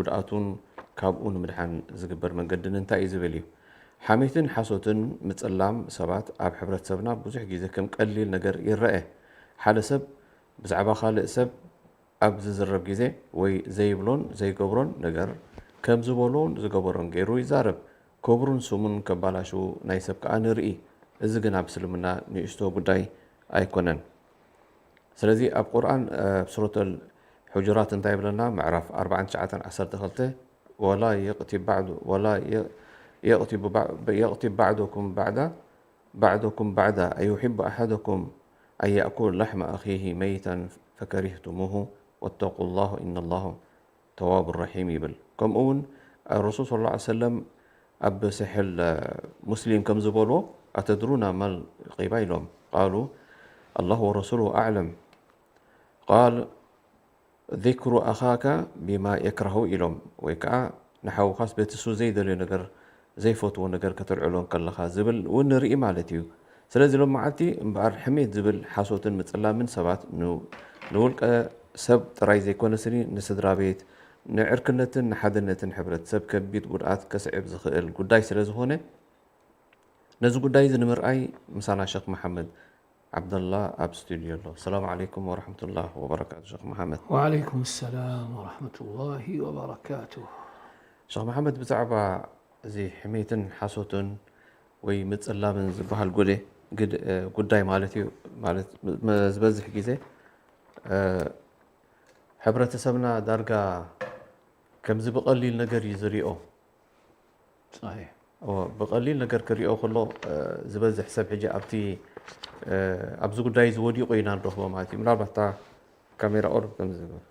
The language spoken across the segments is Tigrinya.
መወዳእቱን ካብኡ ንምድሓን ዝግበር መንገድን እንታይ እዩ ዝብል እዩ። ሓሜትን ሓሶትን ምጽላም ሰባት ኣብ ሕብረተሰብና ብዙሕ ግዜ ከም ቀሊል ነገር ይረአ። ሓደ ሰብ ብዛዕባ ካልእ ሰብ ኣብ ዝዝረብ ግዜ ወይ ዘይብሎን ዘይገብሮን ነገር ከም ዝበሎን ዝገበሮን ገይሩ ይዛረብ። ክብሩን ስሙን ከባላሽው ናይ ሰብ ከኣ ንርኢ። እዚ ግን ኣብ እስልምና ንእሽቶ ጉዳይ ኣይኮነን። ስለዚ ኣብ ቁርኣን ኣብ ሱረተል ሑጁራት እንታይ ይብለና? ምዕራፍ ኣርባዓን ትሽዓተን ዓሰርተ ክልተ ወላ የቕቲ ባዕዱ ወላ የቕቲ ባዕዱኩም ባዕዳ ባዕዱኩም ባዕዳ ኣዩሒቡ ኣሓደኩም ኣን የእኩል ላሕመ ኣኺሂ መይተን ፈከሪህቱሙሁ ወተቁ ላህ ኢነ ላህ ተዋቡ ረሒም ይብል። ከምኡ እውን ረሱል ሰለላሁ ዐለይሂ ወሰለም ኣብ ሰሒሕ ሙስሊም ከም ዝበልዎ ኣተድሩና ማል ቂባ ኢሎም ቃሉ ኣላሁ ወረሱሉሁ ኣዕለም ቃል ذكر أخاك بما يكره ኢሎም ወይ ከዓ ንሓውኻስ በቲ እሱ ዘይደልዮ ነገር ዘይፈትዎ ነገር ከተልዕሎ እንከለኻ ዝብል እውን ንርኢ ማለት እዩ። ስለዚ ሎም መዓልቲ እምበኣር ሕሜት ዝብል ሓሶትን ምጽላምን ሰባት ንውልቀ ሰብ ጥራይ ዘይኮነስኒ ንስድራ ቤት ንዕርክነትን ንሓድነትን ሕብረተሰብ ከቢድ ጉድኣት ከስዕብ ዝኽእል ጉዳይ ስለ ዝኾነ ነዚ ጉዳይ እዚ ንምርኣይ ምሳና ሸኽ መሓመድ ዓብደላ ኣብ ስቱድዮ ኣሎ። ሰላም ዓለይኩም ወረሕመቱላህ ወበረካቱ ሸኽ መሓመድ። ወዓለይኩም ሰላም ወረሕመቱላሂ ወበረካቱ። ሸኽ መሓመድ ብዛዕባ እዚ ሕሜትን ሓሶትን ወይ ምጽላምን ዝበሃል ጉዳይ ማለት እዩ። ማለት ዝበዝሕ ግዜ ሕብረተሰብና ዳርጋ ከምዚ ብቐሊል ነገር እዩ ዝሪኦ። ብቐሊል ነገር ክሪኦ ከሎ ዝበዝሕ ሰብ ሕጂ ኣብቲ ኣብዚ ጉዳይ እዚ ወዲቑ ኢና ንረኽቦ ማለት እዩ። ምናልባት እታ ካሜራ ኦር ከምዚ ዝግበር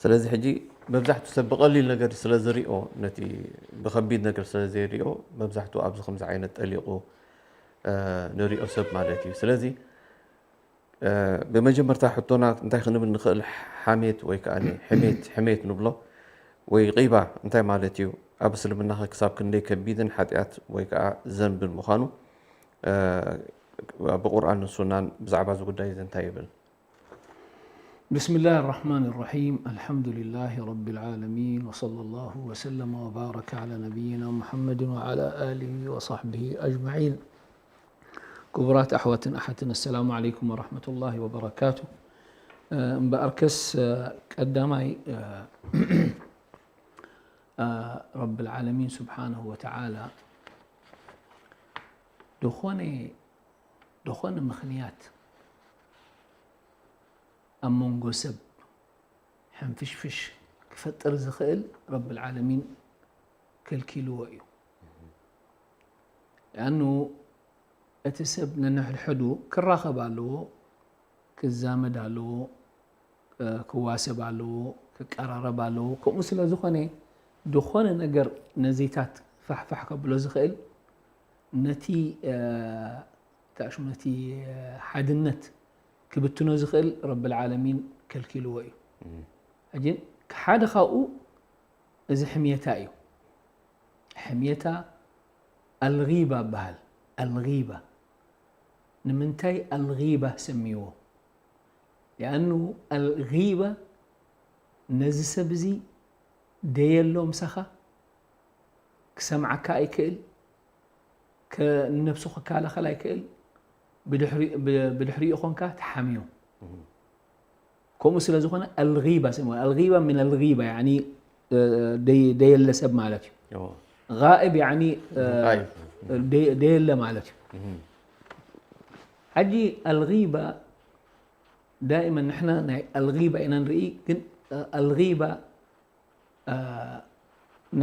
ስለዚ ሕጂ መብዛሕቱ ሰብ ብቐሊል ነገር ስለ ዝሪኦ ነቲ ብኸቢድ ነገር ስለ ዘይሪኦ መብዛሕቱ ኣብዚ ከምዚ ዓይነት ጠሊቑ ንሪኦ ሰብ ማለት እዩ። ስለዚ ብመጀመርታ ሕቶና እንታይ ክንብል ንኽእል ሓሜት ወይ ከዓ ሕሜት ሕሜት ንብሎ ወይ ቂባ እንታይ ማለት እዩ? ኣብ እስልምና ክሳብ ክንደይ ከቢድን ሓጢኣት ወይ ከዓ ዘንብን ምዃኑ ብቁርኣን ሱናን ብዛዕባ እዚ ጉዳይ እዚ እንታይ ይብል? بسم الله الرحمن الرحيم. الحمد لله رب العالمين، وصلى الله وسلم وبارك على نبينا محمد وعلى آله وصحبه أجمعين. ክቡራት ኣሕዋትን ኣሓትን፣ ኣሰላሙ ዓለይኩም ወረሕመቱላሂ ወበረካቱ። እምበኣርከስ ቀዳማይ ረብል ዓለሚን ስብሓነሁ ወተዓላ ዝኾነ ዝኾነ ምኽንያት ኣብ መንጎ ሰብ ሕንፍሽፍሽ ክፈጥር ዝኽእል ረብል ዓለሚን ከልኪልዎ እዩ። ሊኣኑ እቲ ሰብ ነንሕድሕዱ ክራኸብ ኣለዎ፣ ክዛመድ ኣለዎ፣ ክዋሰብ ኣለዎ፣ ክቀራረብ ኣለዎ። ከምኡ ስለ ዝኾነ ዝኾነ ነገር ነዚታት ፋሕፋሕ ከብሎ ዝኽእል ነቲ ታሽሙ ነቲ ሓድነት ክብትኖ ዝኽእል ረብል ዓለሚን ከልኪልዎ እዩ። ሕጂ ሓደ ካብኡ እዚ ሕምየታ እዩ። ሕምየታ ኣልጊባ ይበሃል። ኣልጊባ ንምንታይ ኣልጊባ ሰሚዎ? ሊኣኑ ኣልጊባ ነዚ ሰብ እዚ ደየሎ ምሳኻ ክሰምዓካ ኣይክእል፣ ንነብሱ ክከላኸል ኣይክእል፣ ብድሕሪኡ ኮንካ ትሓምዮ። ከምኡ ስለ ዝኾነ ኣልጊባ ሰሚዎ። ኣልጊባ ምን ኣልጊባ ያኒ ደየለ ሰብ ማለት እዩ። ጋኢብ ያኒ ደየለ ማለት እዩ። ሕጂ ኣልጊባ ዳኢመን ንሕና ናይ ኣልጊባ ኢና ንርኢ፣ ግን ኣልጊባ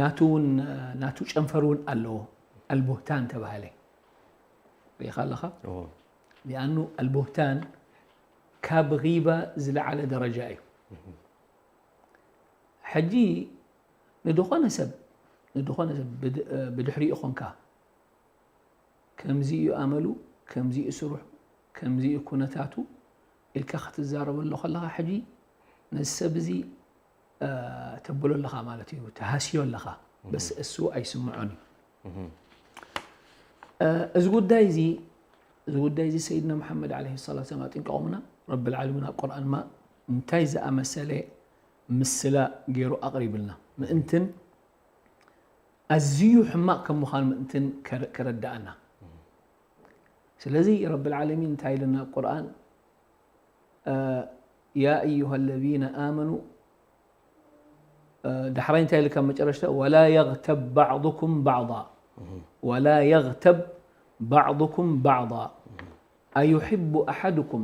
ናቱ እውን ናቱ ጨንፈር እውን ኣለዎ። ኣልቡህታን ተባሃለ ርኢኻ ኣለኻ። ሊኣኑ ኣልቡህታን ካብ ጊባ ዝለዓለ ደረጃ እዩ። ሕጂ ንድኾነ ሰብ ንድኾነ ሰብ ብድሕሪኡ ኾንካ ከምዚ እዩ ኣመሉ፣ ከምዚ እዩ ስርሑ፣ ከምዚ እዩ ኩነታቱ ኢልካ ክትዛረበሉ ከለኻ ሕጂ ነዚ ሰብ እዚ ተብሎ ኣለኻ ማለት እዩ፣ ትሃስዮ ኣለኻ። በስ እሱ ኣይስምዖን እዩ። እዚ ጉዳይ እዚ እዚ ጉዳይ እዚ ሰይድና መሓመድ ዓለይሂ ሰላቱ ወሰላም ኣጥንቀቖምና። ረብል ዓለሚን ኣብ ቁርኣን ማ እንታይ ዝኣመሰለ ምስላ ገይሩ ኣቕሪብልና ምእንትን ኣዝዩ ሕማቕ ከም ምዃኑ ምእንትን ከረ- ከረድኣና። ስለዚ ረብል ዓለሚን እንታይ ኢልና ኣብ ቁርኣን? ያ ኣዩሃ ለዚነ ኣመኑ፣ ዳሕራይ እንታይ ኢልካ መጨረሽታ? ወላ የግተብ ባዕዱኩም ባዕዳ፣ ወላ የግተብ ባዕዱኩም ባዕዳ ኣዩሕቡ ኣሓዱኩም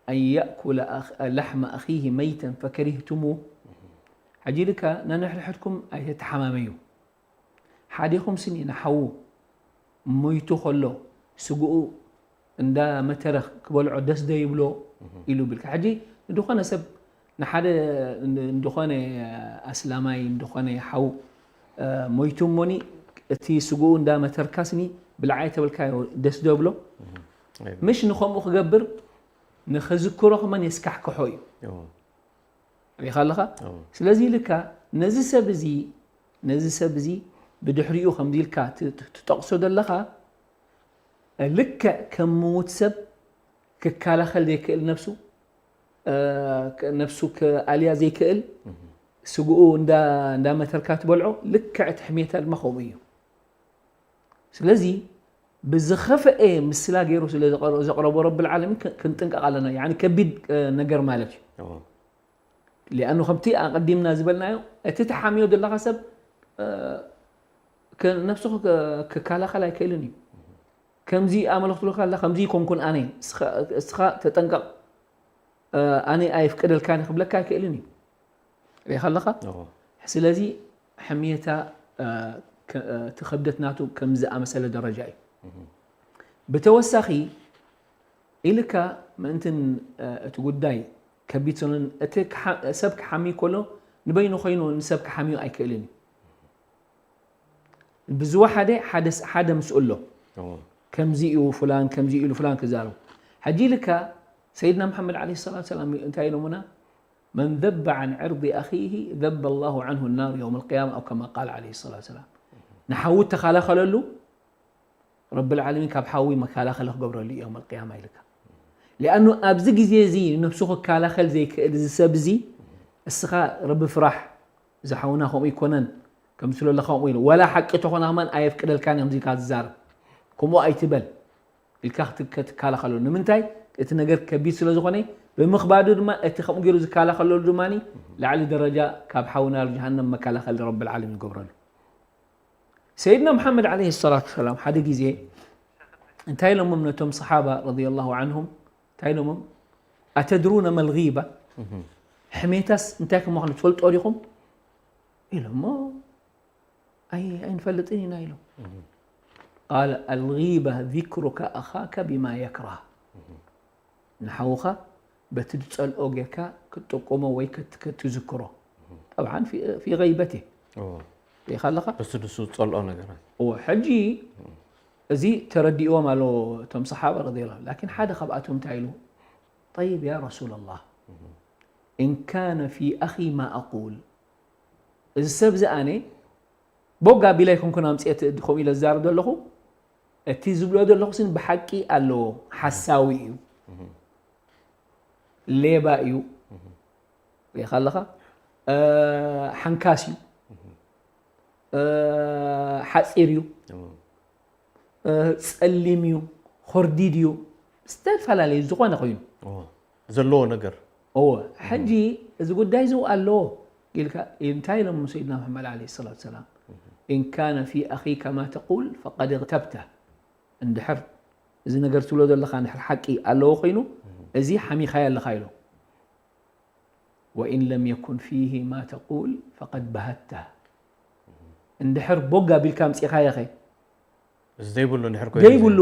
ኣን የእኩለ ኣኽ- ላሕመ ኣኺሂ መይተን ፈከሪህቱሙ። ሕጂ ኢልካ ነንሕድሕድኩም ኣይተተሓማመዩ። ሓዲኹም ስኒ ንሓዉ ሞይቱ ከሎ ስግኡ እንዳ መተረ ክበልዖ ደስ ዶ ይብሎ ኢሉ ቢልካ። ሕጂ ንድኾነ ሰብ ንሓደ ንድኾነ ኣስላማይ ንድኾነ ሓው እ፣ ሞይቱ እሞኒ እቲ ስግኡ እንዳ መተርካ ስኒ ብልዓይ ተበልካዮ ደስ ዶ ብሎ? ምሽ ንኸምኡ ክገብር ንኸዝክሮ ከመን የስካሕክሖ እዩ። ሪኻ ኣለኻ? ስለዚ ኢልካ ነዚ ሰብ እዚ ነዚ ሰብ እዚ ብድሕሪኡ ከምዚ ኢልካ ት- ት- ትጠቕሶ ዘለኻ ልክዕ ከም ምዉት ሰብ ክከላኸል ዘይክእል ነብሱ እ፣ ክ- ነብሱ ክኣልያ ዘይክእል ስግኡ እንዳ እንዳመተርካ ትበልዖ ልክዕ እቲ ሕሜታ ድማ ከምኡ እዩ። ስለዚ ብዝኸፈአ ምስላ ገይሩ ስለ ዘቕረ- ዘቕረቦ ረብል ዓለሚን ክ- ክንጥንቀቕ ኣለና። ያኒ ከቢድ እ፣ ነገር ማለት እዩ። ሊኣኑ ከምቲ ኣቐዲምና ዝበልናዮ እቲ ተሓምዮ ዘለኻ ሰብ እ፣ ክ- ነብሱ ክ- ክከላኸል ኣይክእልን እዩ። ከምዚ ኣመልክትሉካ ኣላ ከምዚ ይኮንኩን ኣነ እስኻ- እስኻ ተጠንቀቕ እ፣ ኣነ ኣይፍቀደልካን ክብለካ ኣይክእልን እዩ። ሪኢኻ ኣለኻ? ስለዚ ሕምየታ እ፣ ከ- እ፣ እቲ ከብደት ናቱ ከም ዝኣመሰለ ደረጃ እዩ። ብተወሳኺ ኢልካ ምእንትን እ፣ እቲ ጉዳይ ከቢድ ሰሉን እቲ ክሓ- ሰብ ክሓሚ ከሎ ንበይኑ ኮይኑ ንሰብ ክሓምዮ ኣይክእልን እዩ። ብዝወሓደ ሓደ ስ- ሓደ ምስኡ ኣሎ ከምዚ እዩ ፍላን ከምዚ እዩ ፍላን ክዛረቡ። ሕጂ ኢልካ ሰይድና መሓመድ ዓለይሂ ሰላቱ ሰላም እንታይ ኢሎምና? መን ዘበ ዓን ዕርዲ ኣኺሂ ዘበ ላሁ ዓንሁ ናር የውም ልቅያማ ኣው ከማ ቃል ዓለይሂ ሰላቱ ሰላም። ንሓዊ ተኸላኸለሉ ረብል ዓለሚን ካብ ሓዊ መከላኸሊ ክገብረሉ እዩ የውም ልቅያማ ኢልካ። ሊኣኑ ኣብዚ ግዜ እዚ ንነብሱ ክከላኸል ዘይክእል እዚ ሰብ እዚ እስኻ ረቢ ፍራሕ እዚ ሓውና ከምኡ ይኮነን ከምዚ ስለለካ ከምኡ ኢሉ ዋላ ሓቂ ተኾና ከማን ኣየፍቅደልካን እዮም ኢልካ ዝዛረብ ከምኡ ኣይትበል ኢልካ ክትከ- ትከላኸለሉ ንምንታይ እቲ ነገር ከቢድ ስለ ዝኾነ ብምኽባዱ ድማ እቲ ከምኡ ገይሩ ዝከላኸለሉ ድማ ላዕሊ ደረጃ ካብ ሓዊ ናር ጀሃነም መከላኸሊ ረብል ዓለሚን ይገብረሉ ሰይድና መሓመድ ዓለይሂ ሰላቱ ሰላም ሓደ ግዜ እንታይ ኢሎሞም ነቶም ሰሓባ ረዲየላሁ ዓንሁም እንታይ ኢሎሞም ኣተድሩነ መልጊባ ሕሜታስ እንታይ ከም ምዃኑ ትፈልጦ ዲኹም ኢሎሞ ኣይ ኣይንፈልጥን ኢና ኢሎም ቃል ኣልጊባ ዚክሩካ ኣኻከ ቢማ የክራህ ንሓውኻ በቲ ዝጸልኦ ጌርካ ክትጥቁሞ ወይ ከት- ክትዝክሮ ጠብዓን ፊ- ፊ ገይበት እዩ ሪኢኻ ኣለኻ በቲ ንሱ ዝጸልኦ ነገራት እዎ ሕጂ እዚ ተረዲእዎም ኣሎ እቶም ሰሓባ ረዲየላሁ ላኪን ሓደ ካብኣቶም እንታይ ኢሉ ጠይብ ያ ረሱላላህ ኢን ካነ ፊ ኣኺ ማ ኣቁል እዚ ሰብ እዚ ኣነ ቦግ ኣቢለ ኣይኮንኩን ኣምፅኤ ከምኡ ኢለ ዝዛረብ ዘለኹ እቲ ዝብሎ ዘለኹ ስን ብሓቂ ኣለዎ ሓሳዊ እዩ ሌባ እዩ ሪኢኻ ኣለኻ ሓንካስ እዩ ሓፂር እዩ ፀሊም እዩ ኮርዲድ እዩ ዝተፈላለዩ ዝኾነ ኮይኑ ዘለዎ ነገር እዎ ሕጂ እዚ ጉዳይ ዝው ኣለዎ ኢልካ እንታይ ኢሎም ሰይድና መሐመድ ለ ሰላት ሰላም إن كان في أخيك ما تقول فقد اغتبته እንድሕር እዚ ነገር ትብሎ ዘለኻ እንድሕር ሓቂ ኣለዎ ኮይኑ እዚ ሓሚኻዮ ኣለኻ ኢሎም وإن لم يكن فيه ما تقول فقد بهته እንድሕር ቦግ ኣቢልካ ኣምፂኻዮ ኸ እዚ ዘይብሉ እንድሕር ኮይኑ ዘይብሉ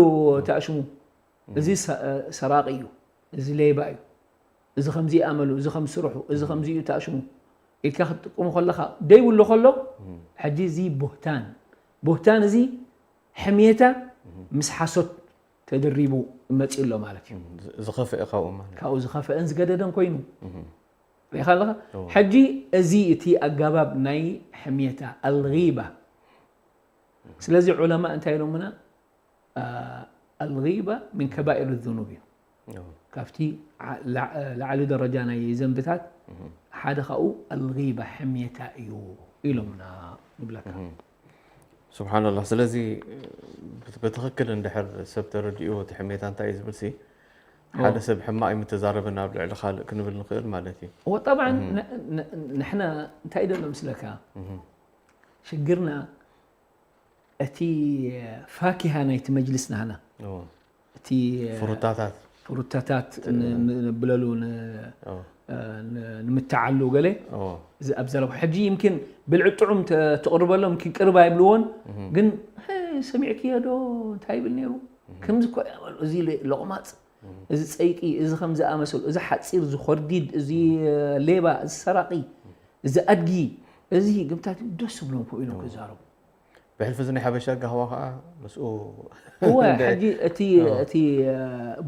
ተኣሽሙ እዚ ሰራቂ እዩ እዚ ሌባ እዩ እዚ ከምዚ ኣመሉ እዚ ከም ስርሑ እዚ ከምዚ እዩ ተኣሽሙ ኢልካ ክትጥቀሙ ከለካ ደይብሉ ከሎ ሕጂ እዚ ቡህታን ቡህታን እዚ ሕምየታ ምስ ሓሶት ተደሪቡ መፂኡ ኣሎ ማለት እዩ ዝኸፍአ ካብኡ ማለት ካብኡ ዝኸፍአን ዝገደደን ኮይኑ ሪኢኻ ኣለኻ ሕጂ እዚ እቲ ኣጋባብ ናይ ሕምየታ ኣልጊባ ስለዚ ዑለማ እንታይ ኢሎምና ኣልጊባ ምን ከባኢር ذኑብ እዩ ካብቲ ዓ- ላ- ላዕሊ ደረጃ ናይ ዘንብታት ሓደ ካብኡ ኣልጊባ ሕምየታ እዩ ኢሎምና ንብለካ። ስብሓንላህ። ስለዚ ብትክክል እንድሕር ሰብ ተረዲኡ እቲ ሕሜታ እንታይ እዩ ዝብል ሲ ሓደ ሰብ ሕማቕ እዩ ምተዛረበና ኣብ ልዕሊ ካልእ ክንብል ንኽእል ማለት እዩ። وطبعا ن- ن- ንሕና እንታይ ደሎ ምስለካ ሽግርና እቲ ፋኪሃ ናይቲ መጅልስ ናህና እዎ። እቲ ፍሩታታት ፍሩታታት ን- ንብለሉ ን- እዎ። ን- ንምትዓሉ ገለ እዎ። እዚ ኣብ ዘረባ ሕጂ ይምኪን ብልዒ ጥዑም ተ- ትቕርበሎም ይምኪን ቅርብ ኣይብልዎን ግን "ሀይ፣ ሰሚዕክዮ ዶ እንታይ ይብል ነይሩ ከምዚ እኮ እያ በሉ እዚ ለ- ለቑማፅ እዚ ፀይቂ እዚ ከም ዝኣመሰሉ እዚ ሓፂር እዚ ኮርዲድ እዚ ሌባ እዚ ሰራቂ እዚ ኣድጊ እዚ ግምታት ደስ ብሎም ኮ ኢሎም ክዛረቡ ብሕልፊ እዚ ናይ ሓበሻ ጋህዋ ከዓ ምስኡ እወ ሕጂ እቲ እቲ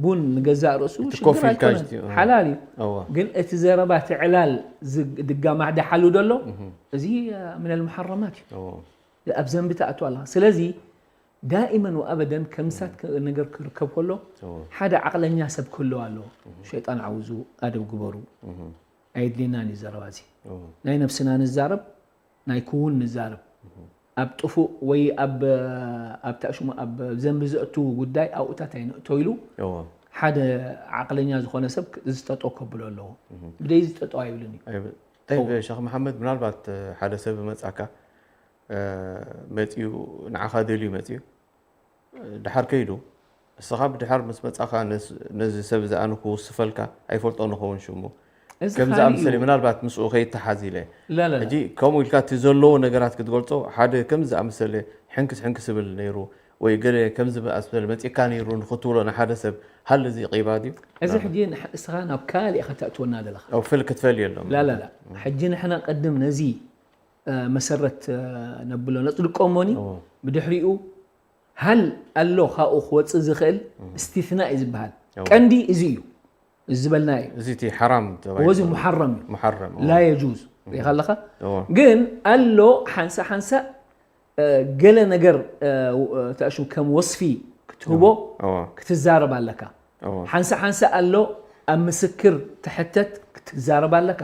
ቡን ንገዛእ ርእሱ እቲ ሽግር ኮፍ ኢልካ ኣይኮነን ጅቲ- ሓላል እዩ እወ ግን እቲ ዘረባ እቲ ዕላል ዝግ- ድጋማሕ ደሓሉ ደሎ እዚ ምን ልመሓረማት እዩ እወ ኣብ ዘንቢ ትኣቱ ኣለኻ ስለዚ ዳኢመን ወኣበደን ከምሳት ነገር ክርከብ ከሎ እወ ሓደ ዓቕለኛ ሰብ ክህልዎ ኣለዎ ሸይጣን ዓውዙ ኣደብ ግበሩ ኣየድልየናን እዩ ዘረባ እዚ እወ ናይ ነብስና ንዛረብ ናይ ክውን ንዛረብ ኣብ ጥፉእ ወይ ኣብ ኣብ ታሽሙ ኣብ ዘንቢ ዘእቱ ጉዳይ ኣብኡታት ኣይንእቶ ኢሉ እወ ሓደ ዓቕለኛ ዝኾነ ሰብ ዝጠጦ ከብሎ ኣለዎ ብደይ ዝጠጦ ኣይብልን እዩ ኣይብ- ጠይብ ሸኽ መሓመድ ምናልባት ሓደ ሰብ መፃካ መፅኡ ንዓኻ ደልዩ መፅኡ ድሓር ከይዱ እስኻ ብድሓር ምስ መፃኻ ነስ- ነዚ ሰብ እዚ ኣነ ክውስፈልካ ኣይፈልጦ ንኸውን ሽሙ እዚ ከምዚ ካልእ ኣምሰለ እዩ። ምናልባት ምስኡ ከይተሓዝ ኢለ ላላላ ሕጂ ከምኡ ኢልካ እቲ ዘለዎ ነገራት ክትገልፆ ሓደ ከምዚ ኣምሰለ ሕንክስ ሕንክስ ይብል ነይሩ ወይ ገለ ከምዚ ኣምሰለ መፂካ ነይሩ ንክትብሎ ንሓደ ሰብ ሃለ እዚ ቂባ ድዩ እዚ ሕጂ ንሕ- እስኻ ናብ ካልእ ኢኻ ተእትወና ዘለኻ ኣብ ፍል ክትፈል የሎም ላላላ ሕጂ ንሕና ቅድም ነዚ እ፣ መሰረት እ፣ ነብሎ ነፅድቆ እሞኒ እዎ። ብድሕሪኡ ሃል ኣሎ ካብኡ ክወፅእ ዝኽእል እስትትና እዩ ዝበሃል እዎ። ቀንዲ እዚ እዩ እዚ ዝበልና እዩ እዚ እቲ ሓራም ተባሂሉ ወዚ ዘሎ። ሙሓረም እዩ ሙሓረም እዎ። ላ የጁዝ ሪኢኻ ኣለኻ እዎ። ግን ኣሎ ሓንሳ ሓንሳ እ፣ ገለ ነገር እ፣ እ፣ ተእሹ ከም ወስፊ ክትህቦ እዎ። ክትዛረብ ኣለካ እዎ። ሓንሳ ሓንሳ ኣሎ ኣብ ምስክር ትሕተት ክትዛረብ ኣለካ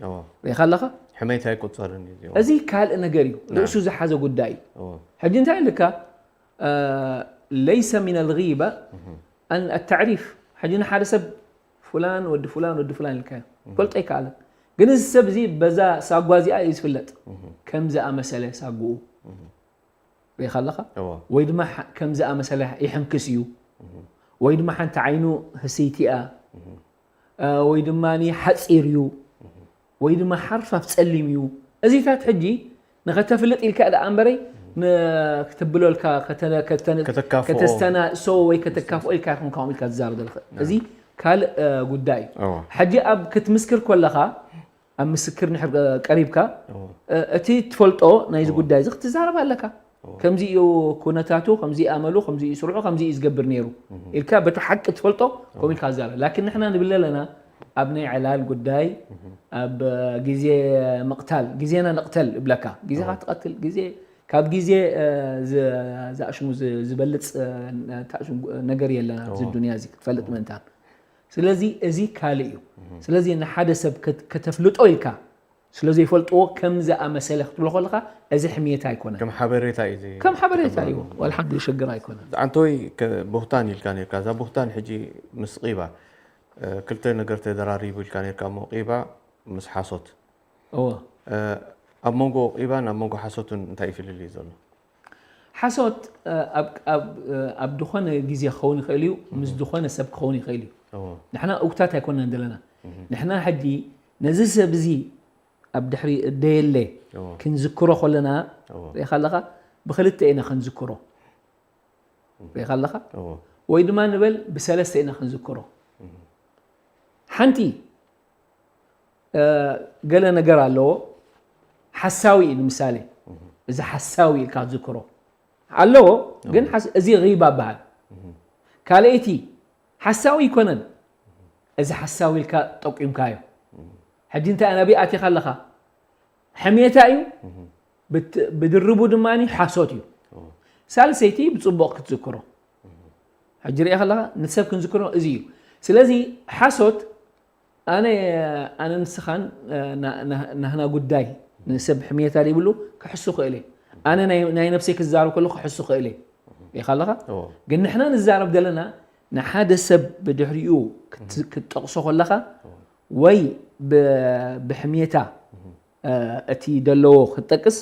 እዎ። ሪኢኻ ኣለኻ ሕመይቲ ኣይቁፀርን እዩ እዚኦ። እዚ ካልእ ነገር እዩ ርእሱ ዝሓዘ ጉዳይ እዩ እዎ። ሕጂ እንታይ ኢልካ ለይሰ ሚን ኣልጊባ ኣን ኣታዕሪፍ ሕጂ ንሓደ ሰብ ፍላን ወዲ ፍላን ወዲ ፍላን ኢልካ ፈልጦ ይከኣለን ግን እዚ ሰብ እዚ በዛ ሳጓ እዚኣ እዩ ዝፍለጥ ከም ዝኣመሰለ ሳጉኡ ሪኢኻ ኣለኻ እዎ። ወይ ድማ ሐ- ከም ዝኣመሰለ ይሕንክስ እዩ ወይ ድማ ሓንቲ ዓይኑ ህስይቲ እያ እ፣ ወይ ድማ ሓፂር እዩ ወይ ድማ ሓርፋፍ ፀሊም እዩ እዚታት ሕጂ ንኸተፍልጥ ኢልካ ደኣ እምበረይ ን- ክትብሎ ኢልካ ከተ- ከተ- ከተካፍኦ። ከተስተናእሶ ወይ ከተካፍኦ ኢልካ ኢኹም ከምኡ ኢልካ ትዛረብ ዘለኻ እዚ ካልእ እ፣ ጉዳይ እዩ እዎ። ሕጂ ኣብ ክትምስክር ከለኻ ኣብ ምስክር ንሕር ቀሪብካ እዎ። እ፣ እቲ ትፈልጦ ናይዚ ጉዳይ እዚ ክትዛረብ ኣለካ ከምዚ እዩ ኩነታቱ ከምዚ እዩ ኣመሉ ከምዚ እዩ ስርሑ ከምዚ እዩ ዝገብር ነይሩ ኢልካ በቲ ሓቂ ትፈልጦ ከምኡ ኢልካ ትዛረብ ላኪን ንሕና ንብል ኣለና ኣብ ናይ ዕላል ጉዳይ ኣብ ግዜ ምቕታል ግዜና ንቕተል እብለካ ግዜኻ ትቐትል ግዜ ካብ ግዜ እ፣ ዝ- ዝኣሽሙ ዝ- ዝበልፅ እ፣ ተኣሽሙ ነገር የለን ኣብዚ ዱንያ እዚ ክትፈልጥ ምእንታን ስለዚ እዚ ካልእ እዩ ስለዚ ንሓደ ሰብ ከት- ከተፍልጦ ኢልካ ስለ ዘይፈልጥዎ ከም ዝኣመሰለ ክትብሎ ከለካ እዚ ሕምየት ኣይኮነን ከም ሓበሬታ እዩ እዚ ከም ሓበሬታ እዩ ዋላ ሓንቲ ሽግር ኣይኮነን ኣንቶይ ከ- ቡህታን ኢልካ ነርካ እዛ ቡህታን ሕጂ ምስ ቂባ እ፣ ክልተ ነገር ተደራሪቡ ኢልካ ነርካ እሞ ቂባ ምስ ሓሶት እዎ እ፣ ኣብ መንጎ ቂባን ኣብ መንጎ ሓሶትን እንታይ ፍልልይ ዘሎ ሓሶት እ፣ ኣብ- ኣብ- እ፣ ኣብ ዝኾነ ግዜ ክኸውን ይኽእል እዩ ምስ ዝኾነ ሰብ ክኸውን ይኽእል እዩ እዎ ንሕና እውታት ኣይኮነን ዘለና ንሕና ሕጂ ነዚ ሰብ እዚ ኣብ ድሕሪ ደየለ እዎ ክንዝክሮ ከለና እዎ ሪኢኻ ኣለኻ ብክልተ ኢና ክንዝክሮ ሪኢኻ ኣለኻ እዎ ወይ ድማ ንበል ብሰለስተ ኢና ክንዝክሮ ሓንቲ እ፣ ገለ ነገር ኣለዎ ሓሳዊ እዩ ንምሳሌ እዚ ሓሳዊ ኢልካ ክትዝክሮ ኣለዎ ግን ሓስ- እዚ ጊባ በሃል ካልኣይቲ ሓሳዊ ይኮነን እዚ ሓሳዊ ኢልካ ጠቂምካዮ ሕጂ እንታይ ናበይ ኣቲኻ ኣለኻ ሕሜታ እዩ ብት- ብድርቡ ድማ ሓሶት እዩ ሳልሰይቲ ብፅቡቕ ክትዝክሮ ሕጂ ሪኣ ከለኻ ንሰብ ክንዝክሮ እዚ እዩ ስለዚ ሓሶት ኣነ ኣነ ንስኻን እ፣ ና- ና- ናህና ጉዳይ ንሰብ ሕምየታ ዘይብሉ ክሕሱ ክእል እየ። ኣነ ናይ ናይ ነብሰይ ክዛረብ ከሎ ክሕሱ ክእል እየ። ሪኢኻ ኣለኻ? እዎ። ግን ንሕና ንዛረብ ዘለና ንሓደ ሰብ ብድሕሪኡ ክት- ክትጠቕሶ ከለኻ ወይ ብ- ብሕምየታ እ፣ እቲ ደለዎ ክትጠቅስ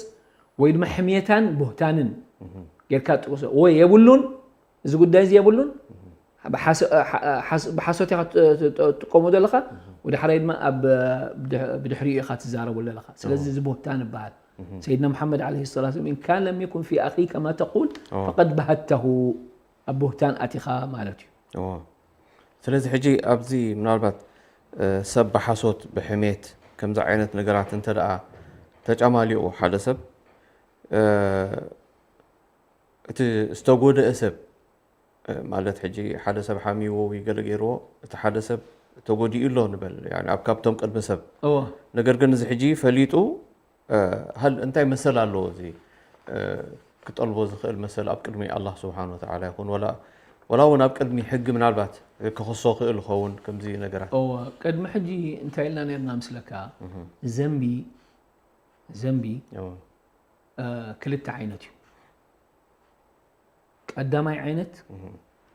ወይ ድማ ሕምየታን ቡህታንን ጌርካ ትጠቅሶ ወይ የብሉን፣ እዚ ጉዳይ እዚ የብሉን፣ ብሓሶ- እ፣ ሓ- እ፣ ሓስ- ብሓሶት ኢኻ ት- ት- ትጥቀሞ ዘለኻ፣ ወደ ሓራይ ድማ ኣብ ብድሕ- ብድሕሪኡ ኢኻ ትዛረቡ ዘለኻ። ስለዚ እዚ ቡህታን ይበሃል። ሰይድና መሓመድ ዓለይሂ ሰላቱ ወሰላም፣ "إن كان لم يكن في أخي كما تقول እዎ። فقد بهته"፣ ኣብ ቡህታን ኣቲኻ ማለት እዩ። እዎ። ስለዚ ሕጂ ኣብዚ ምናልባት እ፣ ሰብ ብሓሶት ብሕሜት ከምዚ ዓይነት ነገራት እንተ ደኣ ተጫማሊቑ ሓደ ሰብ እ፣ እቲ ዝተጎደአ ሰብ እ፣ ማለት ሕጂ ሓደ ሰብ ሓሚዎ ወይ ገለ ገይርዎ እቲ ሓደ ሰብ ተጎዲኡ ኣሎ ንበል ያኒ ኣብ ካብቶም ቅድሚ ሰብ እዎ ነገር ግን እዚ ሕጂ ፈሊጡ እ፣ ሃል እንታይ መሰል ኣለዎ እዚ እ፣ ክጠልቦ ዝኽእል መሰል ኣብ ቅድሚ ኣላህ ስብሓን ወተዓላ ይኹን ወላ ወላ እውን ኣብ ቅድሚ ሕጊ ምናልባት ክኽሶ ክእል ይኸውን ከምዚ ነገራት እዎ ቅድሚ ሕጂ እንታይ ኢልና ነርና ምስለካ ዘንቢ ዘንቢ እዎ፣ እ፣ ክልተ ዓይነት እዩ ቀዳማይ ዓይነት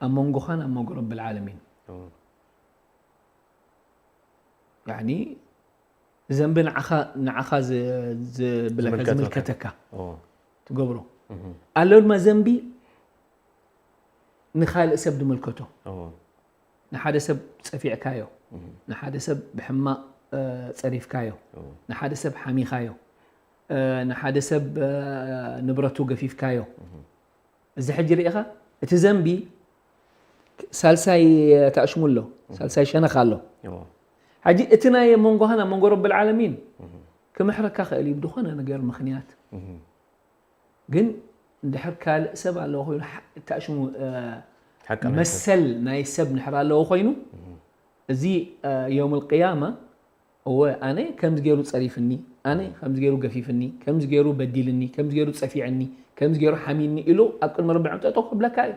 ኣብ መንጎኻን ኣብ መንጎ ረብል ዓለሚን እዎ፣ ያኒ ዘንቢ ንዓኻ ንዓኻ ዝ- ዝብለካ ዝምልከተካ። ዝምልከተካ እዎ፣ ትገብሮ እህ፣ ኣሎ ድማ ዘንቢ ንኻልእ ሰብ ዝምልከቶ እዎ፣ ንሓደ ሰብ ጸፊዕካዮ ንሓደ ሰብ ብሕማቕ እ፣ ጸሪፍካዮ እዎ፣ ንሓደ ሰብ ሓሚኻዮ እ፣ ንሓደ ሰብ እ፣ ንብረቱ ገፊፍካዮ እዚ ሕጂ ርኢኻ እቲ ዘንቢ ሳልሳይ ተኣሽሙ ኣሎ ሳልሳይ ሸነኽ ኣሎ እዎ፣ ሕጂ እቲ ናይ መንጎኻን ኣብ መንጎ ረብል ዓለሚን ክምሕረካ ክእል እዩ ብዝኾነ ነገር ምኽንያት እህ፣ ግን እንድሕር ካልእ ሰብ ኣለዎ ኮይኑ ሓ- ተኣሽሙ እ፣ ሓቂ ናይ ሰብ። መሰል ናይ ሰብ ንሕር ኣለዎ ኮይኑ እዚ ዮም ልቅያማ እወ ኣነ ከምዚ ገይሩ ፀሪፍኒ ኣነ ከምዚ ገይሩ ገፊፍኒ ከምዚ ገይሩ በዲልኒ ከምዚ ገይሩ ፀፊዕኒ ከምዚ ገይሩ ሓሚኒ ኢሉ ኣብ ቅድሚ ረቢ ዕምጠጦ ክብለካ እዩ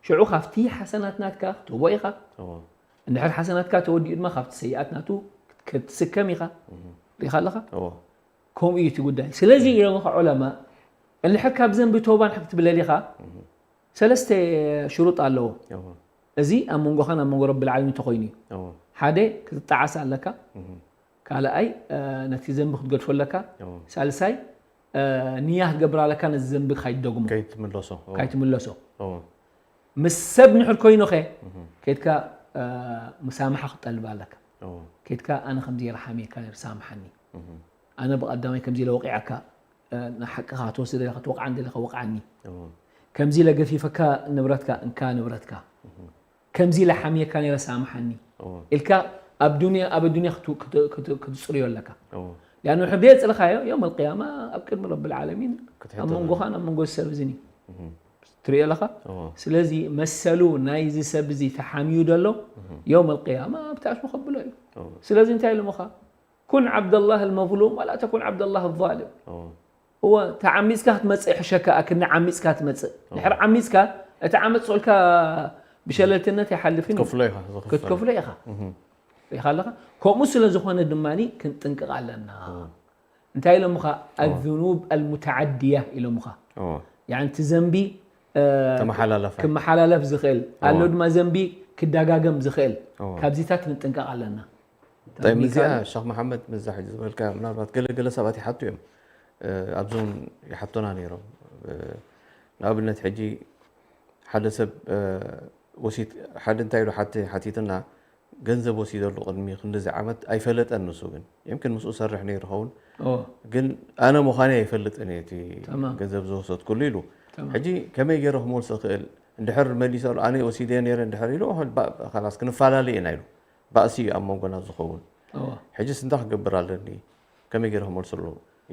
ሽዑ ካብቲ ሓሰናት ናትካ ክትህቦ ኢኻ እዎ፣ እንድሕር ሓሰናትካ ተወዲኡ ድማ ካብቲ ሰይኣት ናቱ ክትስከም ኢኻ ሪኢኻ ኣለኻ እዎ፣ ከምኡ እዩ እቲ ጉዳይ ስለዚ ኢሎም ዑለማ እንድሕር ካብ ዘንቢ ተውባ እንድሕር ክትብል ደሊኻ ሰለስተ ሽሩጥ ኣለዎ እዎ፣ እዚ ኣብ መንጎኻን ኣብ መንጎ ረብል ዓለሚን ተኾይኑ እዩ እዎ፣ ሓደ ክትጠዓስ ኣለካ እህ፣ ካልኣይ እ፣ ነቲ ዘንቢ ክትገድፎ ኣለካ እዎ፣ ሳልሳይ እ፣ ንያ ክትገብር ኣለካ ነዚ ዘንቢ ካይትደግሞ ከይትምለሶ እዎ፣ ካይትምለሶ እዎ፣ ምስ ሰብ ንሕር ኮይኑኸ ከድካ እ፣ ምሳምሓ ክትጠልብ ኣለካ እዎ፣ ከድካ ኣነ ከምዚ ኢለ ሓሚካ ነይሩ ሳምሓኒ እህ፣ ኣነ ብቐዳማይ ከምዚ ኢለ ወቂዓካ እ፣ ንሓቅኻ ክትወስድ ኢለ ክትወቕዓ እንደለካ ወቕዓኒ እዎ፣ ከምዚ ኢለ ገፊፈካ ንብረትካ እንካ ንብረትካ ከምዚ ኢለ ሓሚየካ ነይረ ሳምሓኒ እዎ፣ ኢልካ ኣብ ዱንያ ኣብ ኣዱንያ ክት- ክት- ክት- ክትፅርዮ ኣለካ እዎ፣ ሊኣኑ ሕደ የፅልኻዮ ዮም ኣልቅያማ ኣብ ቅድሚ ረብል ዓለሚን ክትሕተት ኣብ መንጎኻን ኣብ መንጎ ሰብ እዝኒ እህ፣ ትሪኦ ኣለኻ እዎ፣ ስለዚ መሰሉ ናይዚ ሰብ እዚ ተሓምዩ ዘሎ ዮም ኣልቅያማ ኣብቲ ኣሽሙ ከብሎ እዩ እዎ፣ ስለዚ እንታይ ኢሎምኻ ኩን ዓብደላህ ልመظሉም ወላ ተኩን ዓብደላህ ዛልም እዎ፣ እወ ተዓሚፅካ ክትመፅእ ይሕሸካ ኣክኒ ዓሚፅካ ትመፅእ ድሕር ዓሚፅካ እቲ ዓመፅ ስኡልካ ብሸለልትነት ይሓልፍን እዩ ከፍሎ ኢኻ ዝኽፈል። ክትከፍሎ ኢኻ እህ፣ ሪኢኻ ኣለኻ ከምኡ ስለ ዝኾነ ድማ ክንጥንቅቕ ኣለና እንታይ ኢሎምኻ ኣذኑብ ኣልሙተዓድያ ኢሎምኻ እዎ፣ ያኒ እቲ ዘንቢ እ፣ ተመሓላለፋ ክመሓላለፍ ዝኽእል ኣሎ ድማ ዘንቢ ክደጋገም ዝኽእል እዎ። ካብዚታት ክንጥንቀቕ ኣለና طيب እዚኣ ሸኽ መሓመድ ምዛ ሕጂ ዝበልካ ምናልባት ገለ ገለ ሰባት ይሓቱ እዮም እ፣ ኣብዚ እውን ይሓቶና ነይሮም እ፣ ንኣብነት ሕጂ ሓደ ሰብ እ፣ ወሲድ ሓደ እንታይ ኢሉ ሓቲ ሓቲትና ገንዘብ ወሲደሉ ቅድሚ ክንድዚ ዓመት ኣይፈለጠን ንሱ ግን የምክን ምስኡ ሰርሕ ነይሩ ኸውን እዎ ግን ኣነ ምዃነይ ኣይፈልጥን እየ እቲ ተማም። ገንዘብ ዝወሰድኩሉ ኢሉ ተማም። ሕጂ ከመይ ገይረ ክመልሶ ክእል እንድሕር መሊሰሉ ኣነ ወሲደ ነይረ እንድሕር ኢሉ ባ- ካላስ ክንፈላለ ኢና ኢሉ ባእሲ እዩ ኣብ መንጎና ዝኸውን እዎ ሕጂስ እንታይ ክገብር ኣለኒ ከመይ ገይረ ክመልሰሉ